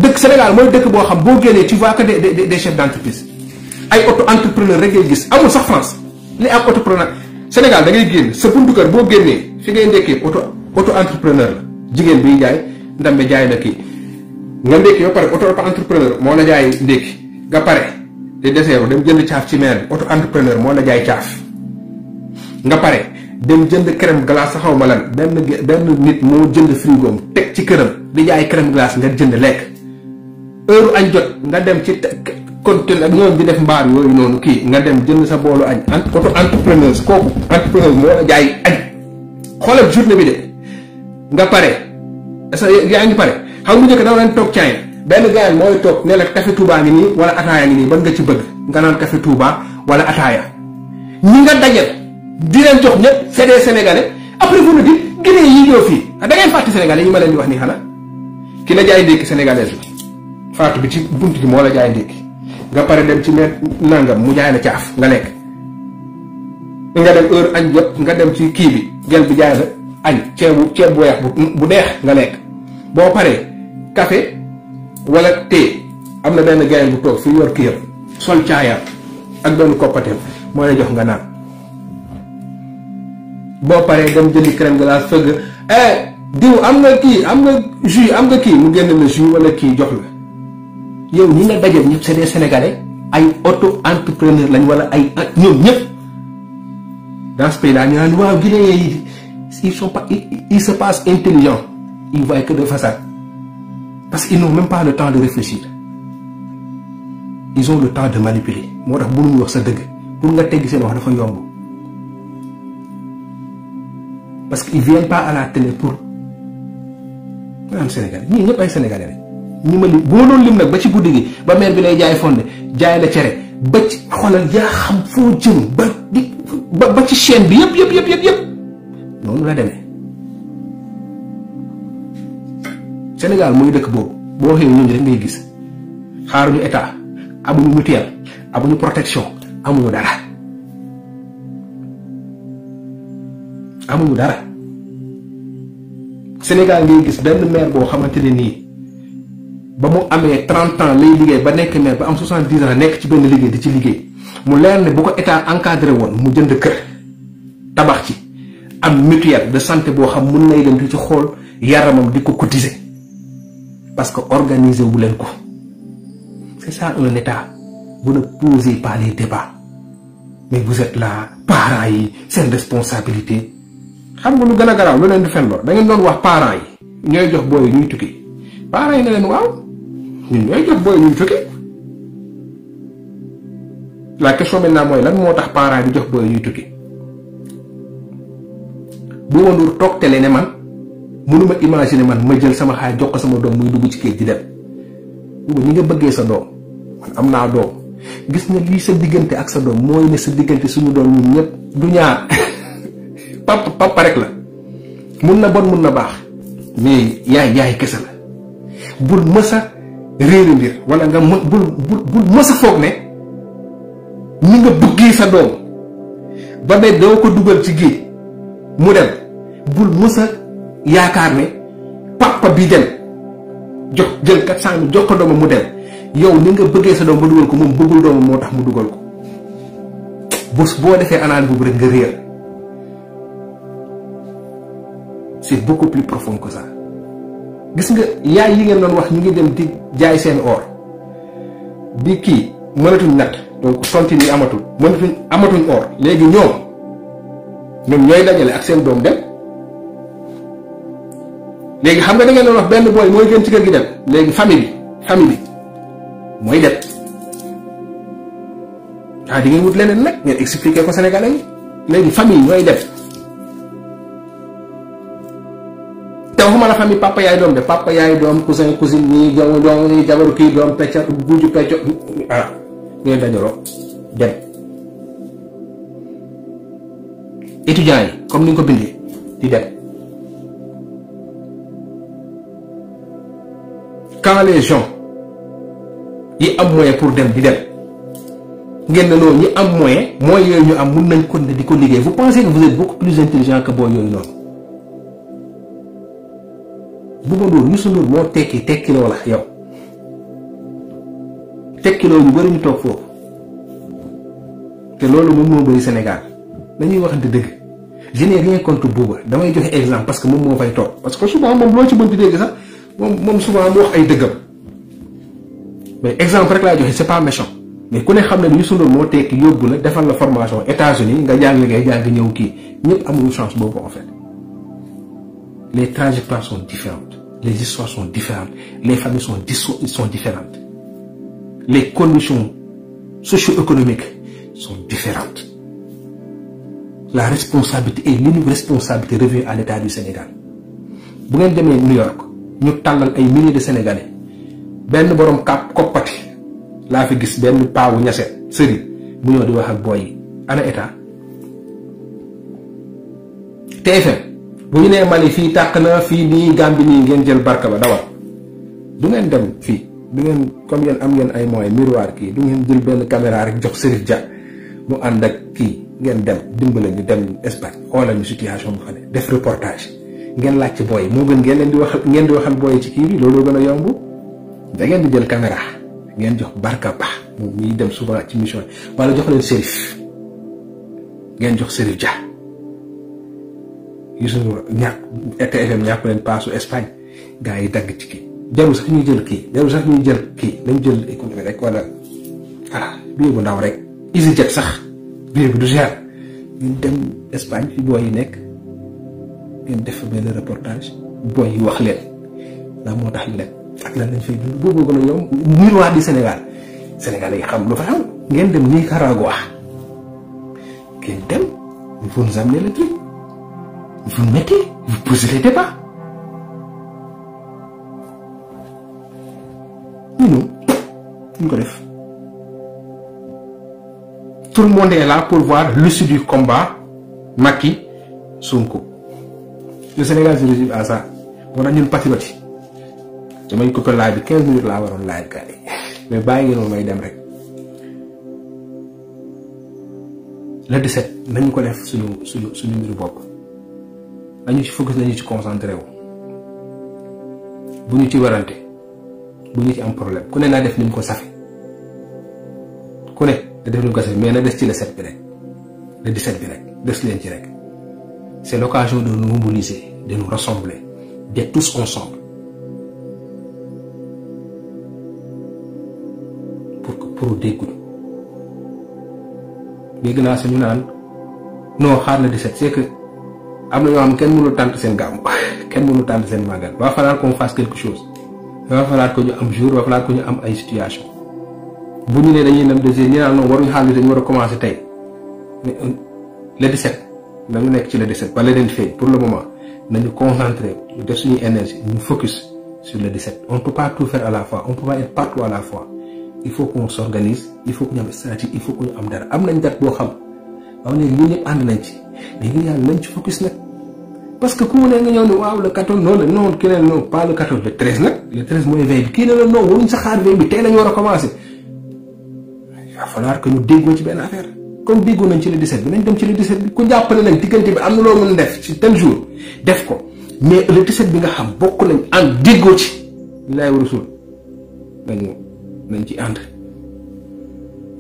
dëkk Sénégal mooy dëkk boo xam boo génnee tu vois que des chefs d'entreprise ay auto entrepreneur rek ngay gis amul sax France li am entrepreneur Sénégal da ngay génn sa buntu kër boo génnee fi ngay ndekkee auto entrepreneur la jigéen biy jaay ndambe jaay la kii nga ndekki ba pare auto entrepreneur moo la jaay ndekki nga pare te deseeru dem jënd caaf ci maire bi auto entrepreneur moo la jaay caaf nga pare dem jënd crème glace sa xaw ma lan benn nit moo jënd frigo teg ci këram di jaay crème glace nga jënd lekk heure añ jot nga dem ci conteneur ak ñoom di def mbaar yooyu noonu kii nga dem jënd sa boolu añ auto entrepreneur kooku entrepreneur moo la jaay añ xoolal journée bi de nga pare yaa ngi pare xam nga njëkk da leen toog caay benn gars mooy toog ne la café Touba ngi nii wala ataaya ngi nii ban nga ci bëgg nga naan café Touba wala ataaya ñi nga dajal di leen jox ñëpp c'est des Sénégalais après vous nous dites Guinée yi ñëw fii da ngay fàtte Sénégalais yi ma leen di wax nii xanaa ki la jaay ndékki sénégalaise la faatu bi ci bunt gi moo la jaay ndékki nga pare dem ci met nangam mu jaay la caaf nga lekk nga dem heure añ jot nga dem ci kii bi gel bi jaay la añ ceeb bu weex bu neex nga lekk boo paree café wala thé am na benn gaay bu toog fi yor kiyam sol caayam ak benn koppateem moo lay jox nga naan boo paree dem jëndi crème glace fëgg diw am nga kii am nga jus am nga kii mu génn la jus wala kii jox la yow ñi nga dajal ñëpp c'est des Sénégalais ay auto entrepreneur lañ wala ay ñoom ñëpp dans ce pays là ñu naan waaw Guinéens yi ils sont pas ils se passent intelligents ils voient que de façade parce qu'ils n'ont même pas le temps de réfléchir ils ont le temps de manipuler moo tax mënuñu wax sa dëgg pour nga tegg seen wax dafa yomb parce qu'ils viennent pas à la télé pour naan Sénégal ñii ñëpp ay Sénégalais lañ ñi ma lim bu ma doon lim nag ba ci guddi gi ba maire bi lay jaay fonde jaay la cere ba ci xoolal yaa xam foo jëm ba ci chaîne bi yëpp noonu la demee Sénégal mooy dëkk boobu boo xëyee ñooñu rek ngay gis xaaruñu état amuñu mutuelle amuñu protection amuñu dara Sénégal ngay gis benn maire boo xamante ne nii ba mu amee 30 ans lay liggéey ba nekk maire ba am 70 ans nekk ci benn liggéey di ci liggéey mu leer ne bu ko état encadré woon mu jënd kër tabax ci am mutuelle de santé boo xam mun nay dem di ci xool yaramam di ko cotiser parce que organiser wu leen ko. C'est ça un état. Vous ne posez pas les débats mais vous êtes là parents yi seen responsabilité. xam nga lu gën a garaaw lu leen di fen da ngeen doon wax parents yi ñooy jox booy ñuy tukki parents yi ne leen waaw ñun ñooy jox booy ñuy tukki. la question maintenant mooy lan moo tax parents yi di jox booy ñuy tukki. bu ma ndur toog télé ne man mënuma imaginer man ma jël sama xaalis jox ko sama doom muy dugg ci géej di dem bu ñi nga bëggee sa doom man am naa doom gis nga lii sa diggante ak sa doom mooy ne sa diggante suñu doom ñun ñëpp du ñaar papa rek la mun na bon mun na baax mais yaay kese la bul mës a réeri mbir wala nga bul mës a foog ne ñi nga bëggee sa doom ba ne doo ko dugal ci géej mu dem bul mës a yaakaar ne papa bi dem jox jël 400 000 jox ko doomam mu dem yow ni nga bëggee sa doom ba dugal ko moom bëggul doomam moo tax mu dugal ko boo defee analyse boobu rek nga réer. C'est beaucoup plus profond que ça. Gis nga yaay yi ngeen doon wax ñu ngi dem di jaay seen or di kii mënatuñ natt donc tontine yi amatuñ or léegi ñoom ñooy dajale ak seen doom dem léegi xam nga da ngeen doon wax benn booy mooy gën ci kër gi dem léegi famille bi mooy dem di ngeen wut leneen nag ngeen expliquer ko Sénégalais yi léegi famille ñooy dem. waxuma la famille papa yaay doom de papa yaay doom cousin cousine ñi doom ñi jabaru kii doom pecca buuju pecco ah ngeen dajaloo dem étudiants yi comme ni nga ko bindee di dem quand les gens yi am moyen pour dem di dem ngeen ne noonu ñi am moyen yooyu ñu am mun nañ ko ne di ko liggéey vous pensez que vous êtes beaucoup plus intelligent que boo yooyu noonu Bouba Ndour Youssou Ndour moo tekkiloo la yow tekkiloo ñu bëri ñu toog foofu te loolu moom moo bëri Sénégal dañuy waxante dëgg je n'ai rien contre Bouba damay joxe exemple parce que moom moo fay toog parce que souvent moom loo ci mënti dégg sax moom souvent mu wax ay dëggam mais exemple rek laa joxe c'est pas méchant mais ku ne xam ne Youssou Ndour moo tekki yóbbu la defal la formation États-Unis nga jàng ñëw kii ñëpp amuñu chance boobu en fait. Les trajectoires sont différentes, les histoires sont différentes, les familles sont différentes, les conditions socio-économiques sont différentes. La responsabilité et l'unique responsabilité revient à l'État du Sénégal. Si vous allez à New York, nous avons des milliers de Sénégalais. Ben borom koppati laa fi gis benn paawu ñase sëriñ bu ñëw di wax ak boy yi ana état TFM bu ñu nee Mali fii tàkk na fii nii Gambie nii ngeen jël barka ba dawal du ngeen dem fii du ngeen comme yéen am ngeen ay moyens miroir kii du ngeen jël benn caméra rek jox Serif Dia mu ànd ak kii ngeen dem dimbale ñu dem Espagne xoolal ñu situation bu fa ne def reportage ngeen laaj ci boy moo gën ngeen leen di waxal boy ci kii bi looloo gën a yomb da ngeen di jël caméra ngeen jox barka ba moom ñuy dem souvent ci mission wala jox leen Serif ngeen jox Serif Dia Youssou ñàkk TFM ñàkk leen paasu Espagne gars yi dagg ci kii jarul sax ñuy jël kii dañ jël économie rek wala billet bu ndaw rek EasyJet sax billet bi du cher ngeen dem Espagne fi booy yi nekk ngeen def benn reportage booy yi wax leen la moo tax ñu dem ak lan lañ fay dund boobu gën a yomb miroir du Sénégal yi xam lu fa xew ngeen dem Nicaragua ngeen dem vous nous amenez le truc vous mettez vous posez les débats ñu ko def tout le monde est là pour voir l'issue du combat Macky Sonko le Sénégal se résume à ça moo tax ñun patriote damay coupé live bi 15 minutes laa waroon live gars yi mais bàyyi ngeen may dem rek le 17 nañu ko def suñu mbiru bopp nañu ci focus, nañu ci concentré wu bu ñu ci warante bu ñu ci am problème ku ne naa def ni mu ko safe ku ne da def ni mu ko safe mais na des ci le 7 bi rek le 17 bi rek des leen ci rek c'est l'occasion de nous mobiliser, de nous rassembler, d'être tous ensemble pour déggu dégg naa suñu naan non xaar le 17 c'est que am na ñoo xam kenn mënul tànt seen gàmm kenn mënul tànt seen màggal va falloir qu'on fasse quelque chose va falloir que ñu am jour va falloir que ñu am ay situation bu ñu ne dañuy dem deuxième ñi naan non waruñu xaar ni dañu war a commencer tey mais le 17 nañu nekk ci le 17 ba leneen fay pour le moment nañu concentrer ñu def suñuy énergie ñu focus sur le 17 on ne peut pas tout faire à la fois on ne peut pas être partout à la fois il faut qu'on s'organise il faut que ñu am stratégie il faut que ñu am dara am nañ date boo xam waaw léegi ñun ñëpp ànd nañ ci léegi yàlla nañ ci focus nag parce que ku mu ne nga ñëw ne waaw le 14 non la non kii ne non pas le 14 le 13 nag le 13 mooy veille bi kii ne la non waruñ sa xaar veille bi tey lañu war a commencer il va falloir que ñu déggoo ci benn affaire comme déggoo nañ ci le 17 bi nañ dem ci le 17 bi ku jàppale nañ diggante bi am na loo mën def ci tel jour def ko mais le 17 bi nga xam bokk nañ ànd déggoo ci billaay wa rasul nañ ci ànd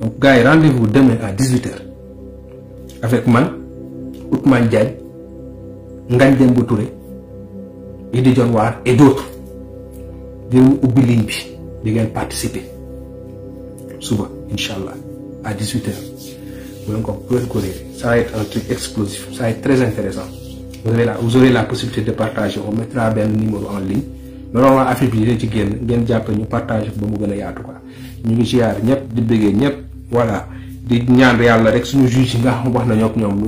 donc gars yi rendez-vous demain à 18h avec man Ousmane Diagne Ngagne Demba Touré Idi Dione War et d'autres dinañu ubbi ligne bi di ngeen participer suba inchallah à 18h bu leen ko réer ça va être un truc explosif ça va être très intéressant vous aurez la possibilité de partager on mettra benn numéro en ligne normalement affaire bi dina ci génn ngeen jàpp ñu partage ba mu gën a yaatu quoi ñu ngi ziar ñëpp di bëggee ñëpp voilà di ñaan yàlla rek suñu juge yi nga xam wax nañoo ak ñoom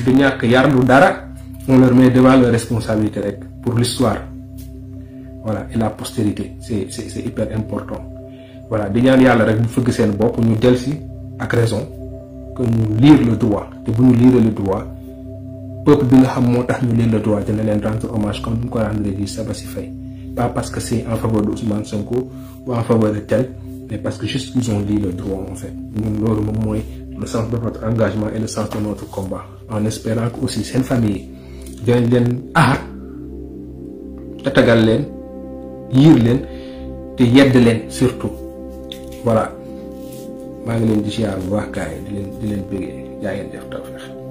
du ñàkk yar du dara on leur met devant leur responsabilité rek pour l'histoire voilà et la postérité c'est hyper important voilà di ñaan yàlla rek ñu fëgg seen bopp ñu delsi ak raison que ñu lire le droit te bu ñu lire le droit peuple bi nga xam moo tax ñu lire le droit dina leen rendre hommage comme bu ñu ko rendre di Sabassi Faye pas parce que c'est en faveur de Ousmane Sonko ou en faveur de tel mais parce que juste ils ont lu le droit en fait ñun loolu moom mooy le sens de notre engagement et le sens de notre combat en espérant que aussi seen famille dinañ leen aar tatagal leen yiir leen te yedd leen surtout voilà maa ngi leen di ziar bu baax gars yi di leen bëggee jaa ngeen def tawfeex